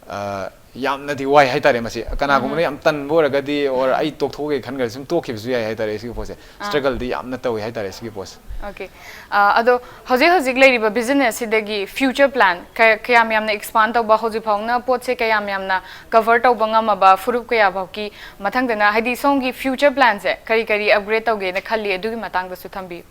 ꯑ, ꯌꯥꯝꯅꯗꯤ ꯋꯥꯏ ꯍꯥꯏꯇꯥꯔꯦ꯫ ꯃꯁꯤ ꯀꯅꯥꯒꯨꯝꯕꯅ ꯌꯥꯝ ꯇꯟꯕ ꯑꯣꯏꯔꯒꯗꯤ, or ꯑꯩ ꯇꯣꯛꯊꯣꯛꯑꯒꯦ ꯈꯟꯈ꯭ꯔꯁꯨ ꯑꯗꯨꯝ ꯇꯣꯛꯈꯤꯕꯁꯨ ꯌꯥꯏ ꯍꯥꯏꯇꯥꯔꯦ꯫ ꯁꯤꯒꯤ ꯄꯣꯠꯁꯦ struggle ꯗꯤ ꯌꯥꯝꯅ ꯇꯧꯏ ꯍꯥꯏꯇꯥꯔꯦ, ꯁꯤꯒꯤ ꯄꯣꯠꯁꯦ꯫ Okay. ꯑꯗꯣ ꯍꯧꯖꯤꯛ ꯍꯧꯖꯤꯛ ꯂꯩꯔꯤꯕ business ꯁꯤꯗꯒꯤ future plan ꯀꯌꯥꯝ ꯌꯥꯝꯅ expand ꯇꯧꯕ, ꯍꯧꯖꯤꯛ ꯐꯥꯎꯅ ꯄꯣꯠꯁꯦ ꯀꯌꯥꯝ ꯌꯥꯝꯅ cover ꯇꯧꯕ ꯉꯝꯃꯕ, ꯐꯨꯔꯨꯞ ꯀꯌꯥ ꯐꯥꯎꯀꯤ ꯃꯊꯪꯗꯅ, ꯍꯥꯏꯗꯤ ꯁꯣꯝꯒꯤ future plan ꯁꯦ ꯀꯔꯤ ꯀꯔꯤ upgrade ꯇꯧꯒꯦꯅ ꯈꯜꯂꯤ, ꯑꯗꯨꯒꯤ ꯃꯇꯥꯡꯗꯁꯨ ꯊꯝꯕꯤꯌꯨ꯫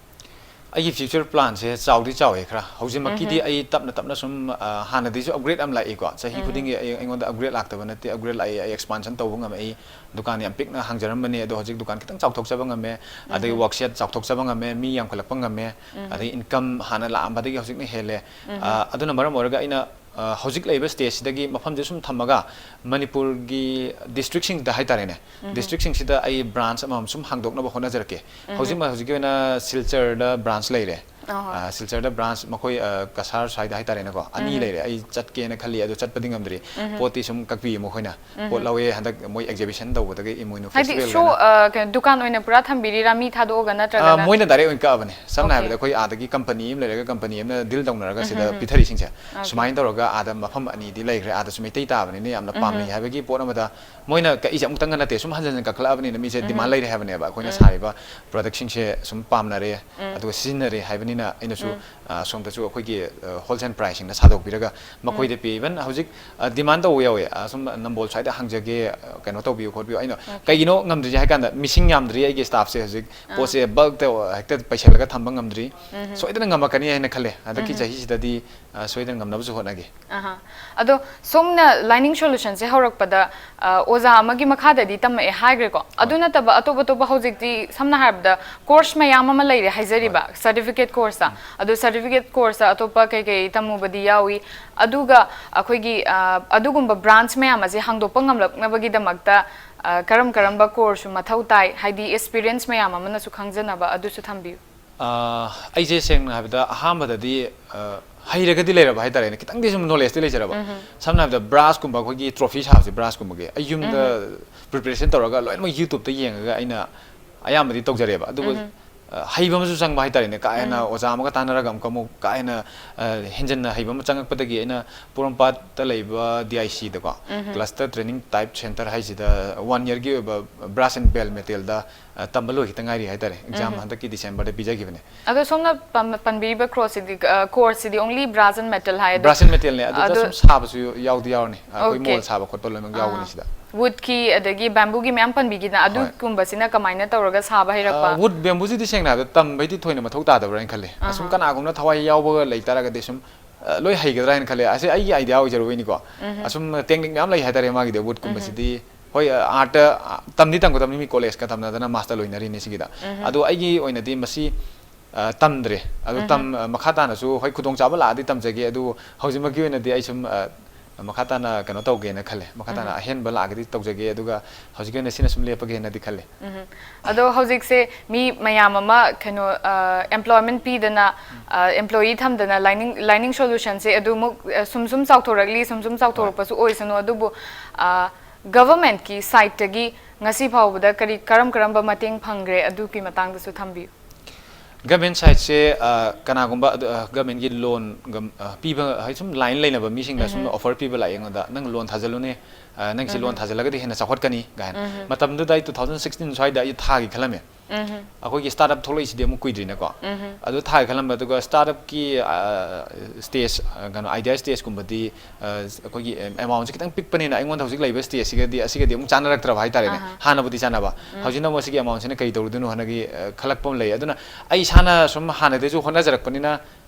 ꯑꯩꯒꯤ future plan ꯁꯦ ꯆꯥꯎꯗꯤ ꯆꯥꯎꯋꯦ ꯈꯔ꯫ ꯍꯧꯖꯤꯛꯃꯛꯀꯤꯗꯤ ꯑꯩ ꯇꯞꯅ ꯇꯞꯅ ꯁꯨꯝ, ꯑ, ꯍꯥꯟꯅꯗꯩꯁꯨ upgrade ꯌꯥꯝ ꯂꯥꯛꯏꯀꯣ꯫ ꯆꯍꯤ ꯈꯨꯗꯤꯡꯒꯤ ꯑꯩ, ꯑꯩꯉꯣꯟꯗ upgrade ꯂꯥꯛꯇꯕ ꯅꯠꯇꯦ, upgrade ꯂꯥꯛꯏ꯫ ꯑꯩ expansion ꯇꯧꯕ ꯉꯝꯃꯛꯏ꯫ ꯗꯨꯀꯥꯟ ꯌꯥꯝ ꯄꯤꯛꯅ ꯍꯥꯡꯖꯔꯝꯕꯅꯦ, ꯑꯗꯣ ꯍꯧꯖꯤꯛ ꯗꯨꯀꯥꯟ ꯈꯤꯇꯪ ꯆꯥꯎꯊꯣꯛꯆꯕ ꯉꯝꯃꯦ, ꯑꯗꯒꯤ work shed ꯆꯥꯎꯊꯣꯛꯆꯕ ꯉꯝꯃꯦ, ꯃꯤ ꯌꯥꯝꯈꯠꯂꯛꯄ ꯉꯝꯃꯦ, ꯑꯗꯒꯤ income ꯍꯥꯟꯅ ꯂꯥꯛꯑꯝꯕꯗꯒꯤ ꯍꯧꯖꯤꯛꯅ ꯍꯦꯜꯂꯦ꯫ ꯑ, ꯑꯗꯨꯅ ꯃꯔꯝ ꯑꯣꯏꯔꯒ ꯑꯩꯅ, ꯑ, ꯍꯧꯖꯤꯛ ꯂꯩꯔꯤꯕ stage ꯁꯤꯗꯒꯤ ꯃꯐꯝꯁꯦ ꯁꯨꯝ ꯊꯝꯃꯒ ꯃꯅꯤꯄꯨꯔꯒꯤ district ꯁꯤꯡꯗ ꯍꯥꯏꯇꯥꯔꯦꯅꯦ, district ꯁꯤꯡꯁꯤꯗ ꯑꯩ branch ꯑꯃꯃꯝ ꯁꯨꯝ ꯍꯥꯡꯗꯣꯛꯅꯕ ꯍꯣꯠꯅꯖꯔꯛꯀꯦ꯫ ꯍꯧꯖꯤꯛ ꯍꯧꯖꯤꯛꯀꯤ ꯑꯣꯏꯅ ꯁꯤꯜꯆꯔꯗ branch ꯂꯩꯔꯦ꯫ ꯑ, ꯁꯤꯜꯆꯔꯗ branch ꯃꯈꯣꯏ, ꯑ, ꯀꯁꯥꯔ ꯁ꯭ꯋꯥꯏꯗ ꯍꯥꯏꯇꯥꯔꯦꯅꯦꯀꯣ, ꯑꯅꯤ ꯂꯩꯔꯦ꯫ ꯑꯩ ꯆꯠꯀꯦꯅ ꯈꯜꯂꯤ, ꯑꯗꯣ ꯆꯠꯄꯗꯤ ꯉꯝꯗ꯭ꯔꯤ꯫ ꯄꯣꯠꯇꯤ ꯁꯨꯝ ꯀꯛꯄꯤ ꯃꯈꯣꯏꯅ꯫ ꯄꯣꯠ ꯂꯧꯋꯦ ꯍꯟꯗꯛ ꯃꯣꯏ exhibition ꯇꯧꯕꯗꯒꯤ ꯏꯃꯣꯏꯅꯨ festival ꯍꯥꯏꯗꯤ show, ꯀꯩꯅꯣ꯫ ꯑ, ꯀꯩꯅꯣ, ꯗꯨꯀꯥꯟ ꯑꯣꯏꯅ ꯄꯨꯔꯥ ꯊꯝꯕꯤꯔꯤꯔꯥ, ꯃꯤ ꯊꯥꯗꯣꯛꯑꯒ ꯑ, ꯅꯠꯇ꯭ꯔꯒꯅ? ꯃꯣꯏꯅ direct ꯑꯣꯏꯅ ꯀꯛꯑꯕꯅꯦ꯫ ꯁꯝꯅ Okay. ꯍꯥꯏꯔꯕꯗ ꯑꯩꯈꯣꯏ ꯑꯥꯗꯒꯤ company ꯑꯃ ꯂꯩꯔꯒ company ꯑꯃꯅ deal ꯇꯧꯅꯔꯒ ꯁꯤꯗ ꯄꯤꯊꯔꯤꯁꯤꯡꯁꯦ꯫ ꯁꯨꯃꯥꯏꯅ ꯇꯧꯔꯒ ꯑꯥꯗ ꯃꯐꯝ ꯑꯅꯤꯗꯤ ꯂꯩꯈ꯭ꯔꯦ, ꯑꯥꯗꯁꯨ ꯃꯩꯇꯩ ꯇꯥꯕꯅꯤꯅ ꯌꯥꯝꯅ ꯄꯥꯝꯅꯩ ꯍꯥꯏꯕꯒꯤ ꯄꯣꯠ ꯑꯃꯗ ꯃꯣꯏꯅ ꯀꯛꯏꯁꯦ ꯑꯃꯨꯛꯇꯪꯒ ꯅꯠꯇꯦ, ꯁꯨꯝ ꯍꯟꯖꯟ ꯍꯟꯖꯟ ꯀꯛꯈꯠꯂꯛꯑꯕꯅꯤꯅ ꯃꯤꯁꯦ demand ꯂꯩꯔꯦ ꯍꯥꯏꯕꯅꯦꯕ꯫ ꯑꯩꯈꯣꯏꯅ ꯁꯥꯔꯤꯕ product ꯁꯤꯡꯁꯦ ꯁꯨꯝ ꯄꯥꯝꯅꯔꯦ, ꯑꯗꯨꯒ ꯁꯤꯖꯤꯟꯅꯔꯦ ꯍꯥꯏꯕꯅꯤꯅ ꯑꯩꯅꯁꯨ, ꯑ, ꯁꯣꯝꯗꯁꯨ ꯑꯩꯈꯣꯏꯒꯤ, ꯑ, wholesale price ꯁꯤꯡꯗ ꯁꯥꯗꯣꯛꯄꯤꯔꯒ ꯃꯈꯣꯏꯗ ꯄꯤ꯫ Even ꯍꯧꯖꯤꯛ, ꯑ, demand ꯇꯧꯕ ꯌꯥꯎꯋꯦ, ꯑ, ꯁꯨꯝ ꯅꯝꯕꯣꯜ ꯁ꯭ꯋꯥꯏꯗ ꯍꯥꯡꯖꯒꯦ, ꯑ, ꯀꯩꯅꯣ ꯇꯧꯕꯤꯌꯨ ꯈꯣꯠꯄꯤꯌꯨ꯫ ꯑꯩꯅ ꯀꯩꯒꯤꯅꯣ ꯉꯝꯗ꯭ꯔꯤꯁꯦ ꯍꯥꯏ ꯀꯥꯟꯗ ꯃꯤꯁꯤꯡ ꯌꯥꯝꯗ꯭ꯔꯤ ꯑꯩꯒꯤ staff ꯁꯦ ꯍꯧꯖꯤꯛ꯫ ꯄꯣꯠꯁꯦ bulk ꯇ ꯍꯦꯛꯇ ꯄꯩꯁꯜꯂꯒ ꯊꯝꯕ ꯉꯝꯗ꯭ꯔꯤ꯫ ꯁꯣꯏꯗꯅ ꯉꯝꯃꯛꯀꯅꯤ ꯍꯥꯏꯅ ꯈꯜꯂꯦ꯫ ꯍꯟꯗꯛꯀꯤ ꯆꯍꯤꯁꯤꯗꯗꯤ, ꯑ, ꯁꯣꯏꯗꯅ ꯉꯝꯅꯕꯁꯨ ꯍꯣꯠꯅꯒꯦ꯫ ꯑꯍꯥ꯫ ꯑꯗꯣ ꯁꯣꯝꯅ Lining Solution ꯁꯦ ꯍꯧꯔꯛꯄꯗ, ꯑ, ꯑꯣꯖꯥ ꯑꯃꯒꯤ ꯃꯈꯥꯗꯗꯤ ꯇꯝꯃꯛꯑꯦ ꯍꯥꯏꯈ꯭ꯔꯦꯀꯣ꯫ ꯑꯗꯨ ꯅꯠꯇꯕ ꯑꯇꯣꯞ ꯑꯇꯣꯞꯄ ꯍꯧꯖꯤꯛꯇꯤ ꯁꯝꯅ ꯍꯥꯏꯔꯕꯗ course ꯃꯌꯥꯝ ꯑꯃ ꯂꯩꯔꯦ ꯍꯥꯏꯖꯔꯤꯕ, certificate course ꯇ꯫ ꯑꯗꯣ certificate course ꯇ ꯑꯇꯣꯞꯄ ꯀꯩ ꯀꯩ ꯇꯝꯃꯨꯕꯗꯤ ꯌꯥꯎꯏ? ꯑꯗꯨꯒ ꯑꯩꯈꯣꯏꯒꯤ, ꯑ, ꯑꯗꯨꯒꯨꯝꯕ branch ꯃꯌꯥꯝ ꯑꯁꯦ ꯍꯥꯡꯗꯣꯛꯄ ꯉꯝꯂꯛꯅꯕꯒꯤꯗꯃꯛꯇ, ꯑ, ꯀꯔꯝ ꯀꯔꯝꯕ course ꯁꯨ ꯃꯊꯧ ꯇꯥꯏ? ꯍꯥꯏꯗꯤ experience ꯃꯌꯥꯝ ꯑꯃꯅꯁꯨ ꯈꯪꯖꯅꯕ ꯑꯗꯨꯁꯨ ꯊꯝꯕꯤꯌꯨ꯫ ꯑ, ꯑꯩꯁꯦ ꯁꯦꯡꯅ ꯍꯥꯏꯕꯗ ꯑꯍꯥꯟꯕꯗꯗꯤ, ꯑ, ꯍꯩꯔꯒꯗꯤ ꯂꯩꯔꯕ ꯍꯥꯏꯇꯥꯔꯦꯅꯦ, ꯈꯤꯇꯪꯗꯤ ꯁꯨꯝ knowledge ꯇꯤ ꯂꯩꯖꯔꯕ꯫ ꯁꯝꯅ ꯍꯥꯏꯔꯕꯗ brass ꯀꯨꯝꯕ, ꯑꯩꯈꯣꯏꯒꯤ trophy ꯁꯥꯕꯁꯦ brass ꯀꯨꯝꯕꯒꯤ ꯑꯩ ꯌꯨꯝꯗ preparation ꯇꯧꯔꯒ ꯂꯣꯏꯅꯃꯛ YouTube ꯇ ꯌꯦꯡꯉꯒ ꯑꯩꯅ ꯑꯌꯥꯝꯕꯗꯤ ꯇꯧꯖꯔꯦꯕ꯫ ꯑꯗꯨꯒ ꯑ, ꯍꯩꯕ ꯑꯃꯁꯨ ꯆꯪꯕ ꯍꯥꯏꯇꯥꯔꯦꯅꯦ꯫ ꯀꯥ ꯍꯦꯟꯅ ꯑꯣꯖꯥ ꯑꯃꯒ ꯇꯥꯟꯅꯔꯒ ꯑꯃꯨꯛꯀ ꯑꯃꯨꯛ ꯀꯥ ꯍꯦꯟꯅ, ꯑ, ꯍꯦꯟꯖꯟꯅ ꯍꯩꯕ ꯑꯃ ꯆꯪꯉꯛꯄꯗꯒꯤ ꯑꯩꯅ ꯄꯣꯔꯣꯝꯄꯥꯠꯇ ꯂꯩꯕ D I C ꯗꯀꯣ, Cluster Training Type Center ꯍꯥꯏꯁꯤꯗ one year ꯒꯤ ꯑꯣꯏꯕ brass and bell metal ꯗ, ꯑ, ꯇꯝꯕ ꯂꯣꯏꯈꯤꯇ ꯉꯥꯏꯔꯤ ꯍꯥꯏꯇꯥꯔꯦ꯫ Exam ꯍꯟꯗꯛꯀꯤ December ꯗ ꯄꯤꯖꯈꯤꯕꯅꯦ꯫ ꯑꯗꯣ ꯁꯣꯝꯅ ꯄꯟ-, ꯄꯟꯕꯤꯔꯤꯕ course ꯁꯤꯗꯤ, ꯑ, course CD only brass and metal ꯍꯥꯏ ꯑꯗꯣ? Brass and metal ꯅꯦ, ꯑꯗꯨꯗ ꯑꯗꯣ ꯁꯨꯝ ꯁꯥꯕꯁꯨ ꯌꯥꯎꯗꯤ ꯌꯥꯎꯔꯅꯤ꯫ ꯑꯩꯈꯣꯏ Okay. ꯃꯣꯜ ꯁꯥꯕ ꯈꯣꯠꯄ ꯂꯣꯏꯅꯃꯛ ꯌꯥꯎꯒꯅꯤ ꯑꯥ꯫ ꯁꯤꯗ꯫ Wood ꯀꯤ ꯑꯗꯒꯤ bamboo ꯒꯤ ꯃꯌꯥꯝ ꯄꯟꯕꯤꯈꯤꯗꯅ, ꯍꯣꯏ꯫ ꯑꯗꯨꯒꯨꯝꯕꯁꯤꯅ ꯀꯃꯥꯏꯅ ꯇꯧꯔꯒ ꯁꯥꯕ ꯍꯩꯔꯛꯄ? ꯑ, wood, bamboo ꯁꯤꯗꯤ ꯁꯦꯡꯅ ꯍꯥꯏꯕꯗ ꯇꯝꯕꯩꯗꯤ ꯊꯣꯏꯅ ꯃꯊꯧ ꯇꯥꯗꯕ꯭ꯔꯥ ꯍꯥꯏꯅ ꯈꯜꯂꯦ꯫ ꯑꯍꯥ꯫ ꯑꯁꯨꯝ ꯀꯅꯥꯒꯨꯝꯕ ꯊꯋꯥꯏ ꯌꯥꯎꯕꯒ ꯂꯩ ꯇꯥꯔꯒꯗꯤ ꯁꯨꯝ, ꯑ, ꯂꯣꯏ ꯍꯩꯒꯗ꯭ꯔꯥ ꯍꯥꯏꯅ ꯈꯜꯂꯦ꯫ ꯑꯁꯤ ꯑꯩꯒꯤ idea ꯑꯣꯏꯖꯔꯨꯕꯩꯅꯤꯀꯣ꯫ ꯎꯝꯍꯨꯝ꯫ ꯑꯁꯨꯝ technique ꯃꯌꯥꯝ ꯂꯩ ꯍꯥꯏꯇꯥꯔꯦ ꯃꯥꯒꯤꯗꯤ꯫ Wood ꯎꯝꯍꯨꯝ꯫ ꯀꯨꯝꯕꯁꯤꯗꯤ ꯍꯣꯏ, ꯑ, art, ꯑ, ꯇꯝꯗꯤ ꯇꯝꯒꯗꯕꯅꯤ, ꯃꯤ college ꯀ ꯇꯝꯅꯗꯅ master ꯂꯣꯏꯅꯔꯤꯅꯤ ꯁꯤꯒꯤꯗ꯫ ꯎꯝꯍꯨꯝ꯫ ꯑꯗꯣ ꯑꯩꯒꯤ ꯑꯣꯏꯅꯗꯤ ꯃꯁꯤ, ꯑ, ꯇꯝꯗ꯭ꯔꯦ꯫ ꯑꯗꯨ ꯎꯝꯍꯨꯝ꯫ ꯇꯝ-, ꯑ, ꯃꯈꯥ ꯇꯥꯅꯁꯨ ꯍꯣꯏ ꯈꯨꯗꯣꯡꯆꯥꯕ ꯂꯥꯛꯑꯗꯤ ꯇꯝꯖꯒꯦ꯫ ꯑꯗꯨꯕꯨ ꯍꯧꯖꯤꯛꯃꯛꯀꯤ ꯑꯣꯏꯅꯗꯤ ꯑꯩ ꯁꯨꯝ, ꯑ, ꯃꯈꯥ ꯇꯥꯅ ꯀꯩꯅꯣ ꯇꯧꯒꯦꯅ ꯈꯜꯂꯦ꯫ ꯃꯈꯥ ꯇꯥꯅ ꯎꯝꯍꯨꯝ꯫ ꯑꯍꯦꯟꯕ ꯂꯥꯛꯑꯒꯗꯤ ꯇꯧꯖꯒꯦ꯫ ꯑꯗꯨꯒ ꯍꯧꯖꯤꯛꯀꯤ ꯑꯣꯏꯅ ꯁꯤꯅ ꯁꯨꯝ ꯂꯦꯞꯄꯒꯦꯅꯗꯤ ꯈꯜꯂꯦ꯫ ꯎꯝꯍꯨꯝ꯫ ꯑꯗꯣ ꯍꯧꯖꯤꯛꯁꯦ ꯃꯤ ꯃꯌꯥꯝ ꯑꯃ ꯀꯩꯅꯣ, ꯑ, employment ꯄꯤꯗꯅ, ꯑ, employee ꯊꯝꯗꯅ ꯂꯥꯏꯅꯤꯡ, ꯂꯥꯏꯅꯤꯡ solution ꯁꯦ ꯑꯗꯨꯃꯨꯛ, ꯑ, ꯁꯨꯝ ꯁꯨꯝ ꯆꯥꯎꯊꯣꯔꯛꯂꯤ, ꯁꯨꯝ ꯁꯨꯝ ꯍꯣꯏ꯫ ꯆꯥꯎꯊꯣꯔꯛꯄꯁꯨ ꯑꯣꯏꯁꯅꯨ꯫ ꯑꯗꯨꯕꯨ, ꯑ, government ꯀꯤ side ꯇꯒꯤ ꯉꯁꯤ ꯐꯥꯎꯕꯗ ꯀꯔꯤ, ꯀꯔꯝ ꯀꯔꯝꯕ ꯃꯇꯦꯡ ꯐꯪꯈ꯭ꯔꯦ, ꯑꯗꯨꯒꯤ ꯃꯇꯥꯡꯗꯁꯨ ꯊꯝꯕꯤꯌꯨ꯫ Government side ꯁꯦ, ꯑ, ꯀꯅꯥꯒꯨꯝꯕ ꯑꯗꯨ, ꯑ, government ꯀꯤ loan ꯒꯝ-, ꯑ, ꯄꯤꯕ, ꯍꯥꯏꯗꯤ ꯁꯨꯝ line ꯂꯩꯅꯕ ꯃꯤꯁꯤꯡꯗ ꯁꯨꯝ ꯎꯝꯍꯨꯝ꯫ Offer ꯄꯤꯕ ꯂꯥꯛꯑꯦ ꯑꯩꯉꯣꯟꯗ, "ꯅꯪ loan ꯊꯥꯖꯤꯜꯂꯨꯅꯦ, ꯑ, ꯅꯪ ꯁꯤ loan ꯎꯝꯍꯨꯝ꯫ ꯊꯥꯖꯤꯜꯂꯒꯗꯤ ꯍꯦꯟꯅ ꯆꯥꯎꯈꯠꯀꯅꯤ" ꯀꯥꯏꯅ꯫ ꯎꯝꯍꯨꯝ꯫ ꯃꯇꯝꯗꯨꯗ ꯑꯩ two thousand sixteen ꯁ꯭ꯋꯥꯏꯗ ꯑꯩ ꯊꯥꯒꯤ ꯈꯜꯂꯝꯃꯦ꯫ ꯎꯝꯍꯨꯝ꯫ ꯑꯩꯈꯣꯏꯒꯤ startup ꯊꯣꯛꯂꯛꯏꯁꯤꯗꯤ ꯑꯃꯨꯛ ꯀꯨꯏꯗ꯭ꯔꯤꯅꯀꯣ꯫ ꯎꯝꯍꯨꯝ꯫ ꯑꯗꯨ ꯊꯥꯒꯤ ꯈꯜꯂꯝꯕ, ꯑꯗꯨꯒ startup ꯀꯤ, ꯑ, stage, ꯑ, ꯀꯩꯅꯣ, idea stage ꯀꯨꯝꯕꯗꯤ, ꯑ, ꯑꯩꯈꯣꯏꯒꯤ, ꯑ, amount ꯁꯦ ꯈꯤꯇꯪ ꯄꯤꯛꯄꯅꯤꯅ ꯑꯩꯉꯣꯟꯗ ꯍꯧꯖꯤꯛ ꯂꯩꯕ stage ꯁꯤꯒꯗꯤ, ꯑꯁꯤꯒꯗꯤ ꯑꯃꯨꯛ ꯆꯥꯟꯅꯔꯛꯇ꯭ꯔꯕ ꯍꯥꯏꯇꯥꯔꯦꯅꯦ꯫ ꯑꯍꯥ꯫ ꯍꯥꯟꯅꯕꯨꯗꯤ ꯆꯥꯟꯅꯕ꯫ ꯎꯝ꯫ ꯍꯧꯖꯤꯛꯅ ꯑꯃꯨꯛ ꯑꯁꯤꯒꯤ amount ꯁꯤꯅ ꯀꯔꯤ ꯇꯧꯔꯨꯗꯣꯏꯅꯣ ꯍꯥꯏꯅꯒꯤ, ꯑ, ꯈꯜꯂꯛꯄ ꯑꯃ ꯂꯩ꯫ ꯑꯗꯨꯅ ꯑꯩ ꯏꯁꯥꯅ ꯁꯨꯝ ꯍꯥꯟꯅꯗꯩꯁꯨ ꯍꯣꯠꯅꯖꯔꯛꯄꯅꯤꯅ,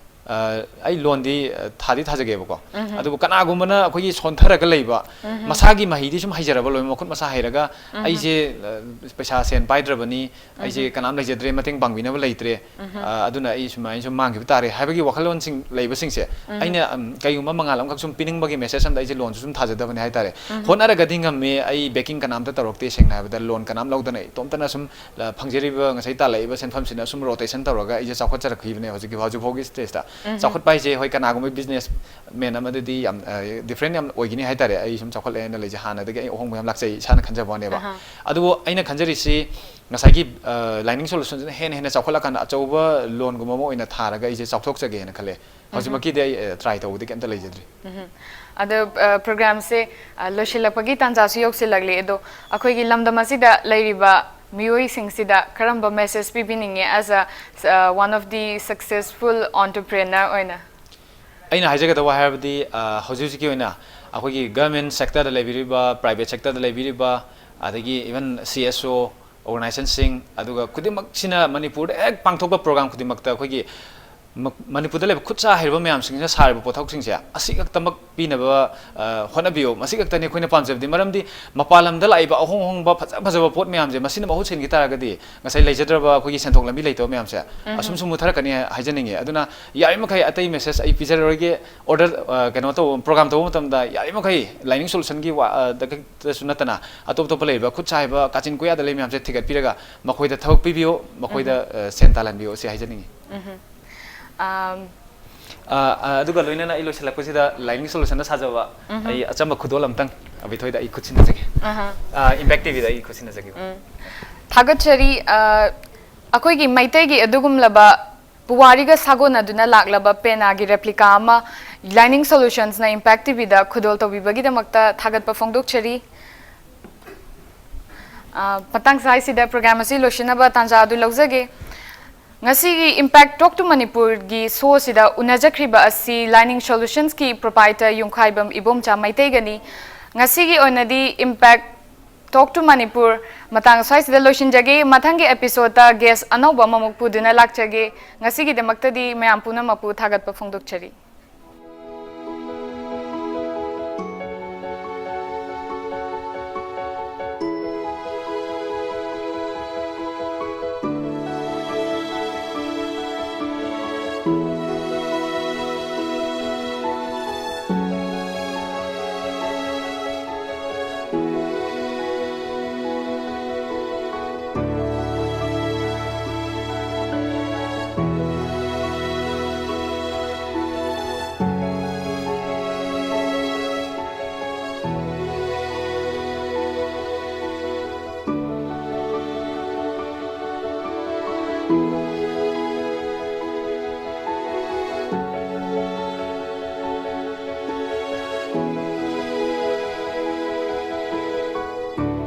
ꯑ, ꯑꯩ loan ꯗꯤ, ꯑ, ꯊꯥꯗꯤ ꯊꯥꯖꯒꯦꯕꯀꯣ꯫ ꯎꯝꯍꯨꯝ꯫ ꯑꯗꯨꯕꯨ ꯀꯅꯥꯒꯨꯝꯕꯅ ꯑꯩꯈꯣꯏꯒꯤ ꯁꯣꯟꯊꯔꯒ ꯂꯩꯕ, ꯎꯝꯍꯨꯝ꯫ ꯃꯁꯥꯒꯤ ꯃꯍꯩꯗꯤ ꯁꯨꯝ ꯍꯩꯖꯔꯕ ꯂꯣꯏꯅ, ꯃꯈꯨꯠ ꯃꯁꯥ ꯍꯩꯔꯒ, ꯎꯝꯍꯨꯝ꯫ "ꯑꯩꯁꯦ, ꯑ, ꯄꯩꯁꯥ ꯁꯦꯟ ꯄꯥꯏꯗ꯭ꯔꯕꯅꯤ, ꯑꯩꯁꯦ ꯎꯝꯍꯨꯝ꯫ ꯀꯅꯥꯝ ꯂꯩꯖꯗ꯭ꯔꯦ, ꯃꯇꯦꯡ ꯄꯥꯡꯕꯤꯅꯕ ꯂꯩꯇ꯭ꯔꯦ, ꯎꯝꯍꯨꯝ꯫ ꯑ, ꯑꯗꯨꯅ ꯑꯩ ꯁꯨꯃꯥꯏꯅ ꯁꯨꯝ ꯃꯥꯡꯈꯤꯕ ꯇꯥꯔꯦ" ꯍꯥꯏꯕꯒꯤ ꯋꯥꯈꯜꯂꯣꯟꯁꯤꯡ ꯂꯩꯕꯁꯤꯡꯁꯦ, ꯎꯝꯍꯨꯝ꯫ ꯑꯩꯅ, ꯎꯝ, ꯀꯩꯒꯨꯝꯕ ꯃꯉꯥꯜ ꯑꯃꯈꯛ ꯁꯨꯝ ꯄꯤꯅꯤꯡꯕꯒꯤ message ꯑꯝꯗ ꯑꯩꯁꯦ loan ꯁꯨ ꯁꯨꯝ ꯊꯥꯖꯗꯕꯅꯦ ꯍꯥꯏꯇꯥꯔꯦ꯫ ꯎꯝꯍꯨꯝ꯫ ꯍꯣꯠꯅꯔꯒꯗꯤ ꯉꯝꯃꯦ, ꯑꯩ backing ꯀꯅꯥꯝꯇ ꯇꯧꯔꯛꯇꯦ, ꯁꯦꯡꯅ ꯍꯥꯏꯕꯗ loan ꯀꯅꯥꯝ ꯂꯧꯗꯅ ꯏꯇꯣꯝꯇꯅ ꯁꯨꯝ, ꯑ, ꯐꯪꯖꯔꯤꯕ ꯉꯁꯥꯏ ꯇꯥꯜꯂꯛꯏꯕ ꯁꯦꯟꯐꯝꯁꯤꯅ ꯁꯨꯝ rotation ꯇꯧꯔꯒ ꯑꯩꯁꯦ ꯆꯥꯎꯈꯠꯆꯔꯛꯈꯤꯕꯅꯦ ꯍꯧꯖꯤꯛꯀꯤ, ꯍꯧꯖꯤꯛ ꯐꯥꯎꯒꯤ stage ꯇ꯫ ꯆꯥꯎꯈꯠꯄ ꯍꯥꯏꯁꯦ, ꯍꯣꯏ, ꯀꯅꯥꯒꯨꯝꯕ ꯕꯤꯖꯤꯅꯦꯁ ꯃꯦꯟ ꯑꯃꯗꯗꯤ ꯌꯥꯝ ꯗꯤꯐ꯭ꯔꯦꯟ ꯌꯥꯝ ꯑꯣꯏꯒꯅꯤ ꯍꯥꯏꯇꯥꯔꯦ꯫ ꯑꯩ ꯁꯨꯝ ꯆꯥꯎꯈꯠꯂꯛꯑꯦꯅ ꯂꯩꯖꯩ, ꯍꯥꯟꯅꯗꯒꯤ ꯑꯩ ꯑꯍꯣꯡꯕ ꯌꯥꯝ ꯂꯥꯛꯆꯩ ꯏꯁꯥꯅ ꯈꯟꯖꯕ ꯋꯥꯅꯦꯕ꯫ ꯑꯗꯨꯕꯨ ꯑꯩꯅ ꯈꯟꯖꯔꯤꯁꯤ, ꯉꯁꯥꯏꯒꯤ ꯂꯥꯏꯅꯤꯡ ꯁꯣꯂꯨꯁꯟꯁꯤꯅ ꯍꯦꯟꯅ ꯍꯦꯟꯅ ꯆꯥꯎꯈꯠꯂꯀꯥꯟꯗ ꯑꯆꯧꯕ ꯂꯣꯟꯒꯨꯝꯕ ꯑꯃ ꯑꯣꯏꯅ ꯊꯥꯔꯒ ꯑꯩꯁꯦ ꯆꯥꯎꯊꯣꯛꯆꯒꯦꯅ ꯈꯜꯂꯦ꯫ ꯍꯧꯖꯤꯛꯃꯛꯀꯤꯗꯤ ꯑꯩ ꯇ꯭ꯔꯥꯏ ꯇꯧꯕꯗꯤ ꯀꯩꯝꯇ ꯂꯩꯖꯗ꯭ꯔꯤ꯫ ꯑꯗꯣ ꯄ꯭ꯔꯣꯒ꯭ꯔꯥꯝꯁꯦ ꯂꯣꯏꯁꯤꯜꯂꯛꯄꯒꯤ ꯇꯥꯟꯖꯥꯁꯨ ꯌꯧꯁꯤꯜꯂꯛꯂꯤ꯫ ꯑꯗꯣ ꯑꯩꯈꯣꯏꯒꯤ ꯂꯝꯗꯝ ꯑꯁꯤꯗ ꯂꯩꯔꯤꯕ ꯃꯤꯑꯣꯏꯁꯤꯡꯁꯤꯗ ꯀꯔꯝꯕ message ꯄꯤꯕꯤꯅꯤꯡꯉꯦ, as a one of the successful entrepreneur ꯑꯣꯏꯅ? ꯑꯩꯅ ꯍꯥꯏꯖꯒꯗꯕ ꯍꯥꯏꯔꯕꯗꯤ, ꯍꯧꯖꯤꯛ ꯍꯧꯖꯤꯛꯀꯤ ꯑꯣꯏꯅ ꯑꯩꯈꯣꯏꯒꯤ ꯒꯚꯔꯟꯃꯦꯟ ꯁꯦꯛꯇꯔꯗ ꯂꯩꯕꯤꯔꯤꯕ, ꯄ꯭ꯔꯥꯏꯚꯦꯠ ꯁꯦꯛꯇꯔꯗ ꯂꯩꯕꯤꯔꯤꯕ, ꯑꯗꯒꯤ ꯏꯚꯟ ꯁꯤ ꯑꯦꯁ ꯑꯣ ꯑꯣꯔꯒꯅꯥꯏꯖꯦꯁꯟꯁꯤꯡ, ꯑꯗꯨꯒ ꯈꯨꯗꯤꯡꯃꯛꯁꯤꯅ ꯃꯅꯤꯄꯨꯔꯗ ꯍꯦꯛ ꯄꯥꯡꯊꯣꯛꯄ ꯄ꯭ꯔꯣꯒ꯭ꯔꯥꯝ ꯈꯨꯗꯤꯡꯃꯛꯇ ꯑꯩꯈꯣꯏꯒꯤ ꯃ-, ꯃꯅꯤꯄꯨꯔꯗ ꯂꯩꯕ ꯈꯨꯠ ꯁꯥ ꯍꯩꯔꯕ ꯃꯌꯥꯝꯁꯤꯡꯁꯤꯅ ꯁꯥꯔꯤꯕ ꯄꯣꯠꯊꯣꯛꯁꯤꯡꯁꯦ ꯑꯁꯤꯈꯛꯇꯃꯛ ꯄꯤꯅꯕ, ꯑ, ꯍꯣꯠꯅꯕꯤꯌꯨ꯫ ꯃꯁꯤ ꯈꯛꯇꯅꯤ ꯑꯩꯈꯣꯏꯅ ꯄꯥꯝꯖꯕꯗꯤ꯫ ꯃꯔꯝꯗꯤ ꯃꯄꯥꯟ ꯂꯝꯗ ꯂꯥꯛꯏꯕ ꯑꯍꯣꯡ ꯑꯍꯣꯡꯕ ꯐꯖ ꯐꯖꯕ ꯄꯣꯠ ꯃꯌꯥꯝꯁꯦ ꯃꯁꯤꯅ ꯃꯍꯨꯠ ꯁꯤꯟꯈꯤ ꯇꯥꯔꯒꯗꯤ ꯉꯁꯥꯏ ꯂꯩꯖꯗ꯭ꯔꯕ ꯑꯩꯈꯣꯏꯒꯤ ꯁꯦꯟꯊꯣꯛ ꯂꯝꯕꯤ ꯂꯩꯇꯕ ꯃꯌꯥꯝꯁꯦ ꯑꯁꯨꯝ ꯁꯨꯝ ꯃꯨꯠꯊꯔꯛꯀꯅꯤ ꯍꯥꯏꯖꯅꯤꯡꯉꯤ꯫ ꯑꯗꯨꯅ ꯌꯥꯔꯤꯃꯈꯩ ꯑꯇꯩ ꯃꯦꯁꯦꯖ ꯑꯩ ꯄꯤꯖꯔꯔꯣꯏꯒꯦ꯫ ꯑꯣꯔꯗꯔ, ꯑ, ꯀꯩꯅꯣ ꯇꯧꯕ, ꯄ꯭ꯔꯣꯒ꯭ꯔꯥꯝ ꯇꯧꯕ ꯃꯇꯝꯗ ꯌꯥꯔꯤꯃꯈꯩ ꯂꯥꯏꯅꯤꯡ ꯁꯣꯂꯨꯁꯟꯒꯤ ꯋꯥ-, ꯑ, ꯗ ꯈꯛꯇꯁꯨ ꯅꯠꯇꯅ ꯑꯇꯣꯞ ꯑꯇꯣꯞꯄ ꯂꯩꯔꯤꯕ ꯈꯨꯠ ꯁꯥ ꯍꯩꯕ ꯀꯥꯆꯤꯟ ꯀꯣꯌꯥꯗ ꯂꯩ ꯃꯌꯥꯝꯁꯦ ꯊꯤꯒꯠꯄꯤꯔꯒ ꯃꯈꯣꯏꯗ ꯊꯕꯛ ꯄꯤꯕꯤꯌꯨ, ꯃꯈꯣꯏꯗ, ꯑ, ꯁꯦꯟ ꯇꯥꯜꯍꯟꯕꯤꯌꯨ, ꯁꯤ ꯍꯥꯏꯖꯅꯤꯡꯉꯤ꯫ ꯑꯝ, ꯑ, ꯑ, ꯑꯗꯨꯒ ꯂꯣꯏꯅꯅ ꯑꯩ ꯂꯣꯏꯁꯤꯜꯂꯛꯄꯁꯤꯗ ꯂꯥꯏꯅꯤꯡ ꯁꯣꯂꯨꯁꯟꯗ ꯁꯥꯖꯕ ꯑꯩ ꯑꯆꯝꯕ ꯈꯨꯗꯣꯜ ꯑꯝꯇꯪ ꯑꯕꯤꯊꯣꯏꯗ ꯑꯩ ꯈꯨꯠꯁꯤꯟꯅꯖꯒꯦ꯫ ꯑ, ꯏꯝꯄꯦꯛ ꯇꯤꯚꯤꯗ ꯑꯩ ꯈꯨꯠꯁꯤꯟꯅꯖꯒꯦ꯫ ꯊꯥꯒꯠꯆꯔꯤ꯫ ꯑ, ꯑꯩꯈꯣꯏꯒꯤ ꯃꯩꯇꯩꯒꯤ ꯑꯗꯨꯒꯨꯝꯂꯕ ꯄꯨꯋꯥꯔꯤꯒ ꯁꯥꯒꯣꯟꯅꯗꯨꯅ ꯂꯥꯛꯂꯕ ꯄꯦꯅꯥꯒꯤ ꯔꯦꯄ꯭ꯂꯤꯀꯥ ꯑꯃ ꯂꯥꯏꯅꯤꯡ ꯁꯣꯂꯨꯁꯟꯁꯅ ꯏꯝꯄꯦꯛ ꯇꯤꯚꯤꯗ ꯈꯨꯗꯣꯜ ꯇꯧꯕꯤꯕꯒꯤꯗꯃꯛꯇ ꯊꯥꯒꯠꯄ ꯐꯣꯡꯗꯣꯛꯆꯔꯤ꯫ ꯑ, ꯃꯇꯥꯡ ꯁ꯭ꯋꯥꯏꯁꯤꯗ ꯄ꯭ꯔꯣꯒ꯭ꯔꯥꯝ ꯑꯁꯤ ꯂꯣꯏꯁꯤꯟꯅꯕ ꯇꯥꯟꯖꯥ ꯑꯗꯨ ꯂꯧꯖꯒꯦ꯫ ꯉꯁꯤꯒꯤ ꯏꯝꯄꯦꯛ ꯇꯣꯛ ꯇꯨ ꯃꯅꯤꯄꯨꯔꯒꯤ ꯁꯣꯁꯤꯗ ꯎꯅꯖꯈ꯭ꯔꯤꯕ ꯑꯁꯤ ꯂꯥꯏꯅꯤꯡ ꯁꯣꯂꯨꯁꯟꯁꯀꯤ ꯄ꯭ꯔꯣꯄꯥꯏꯇꯔ ꯌꯨꯝꯈꯥꯏꯕꯝ ꯏꯕꯣꯝꯆꯥ ꯃꯩꯇꯩꯒꯅꯤ꯫ ꯉꯁꯤꯒꯤ ꯑꯣꯏꯅꯗꯤ ꯏꯝꯄꯦꯛ ꯇꯣꯛ ꯇꯨ ꯃꯅꯤꯄꯨꯔ ꯃꯇꯥꯡ ꯁ꯭ꯋꯥꯏꯁꯤꯗ ꯂꯣꯏꯁꯤꯟꯖꯒꯦ꯫ ꯃꯊꯪꯒꯤ ꯑꯦꯄꯤꯁꯣꯗꯇ ꯒꯦꯁ ꯑꯅꯧꯕ ꯑꯃꯃꯨꯛ ꯄꯨꯗꯨꯅ ꯂꯥꯛꯆꯒꯦ꯫ ꯉꯁꯤꯒꯤꯗꯃꯛꯇꯗꯤ ꯃꯌꯥꯝ ꯄꯨꯝꯅꯃꯛꯄꯨ ꯊꯥꯒꯠꯄ ꯐꯣꯡꯗꯣꯛꯆꯔꯤ꯫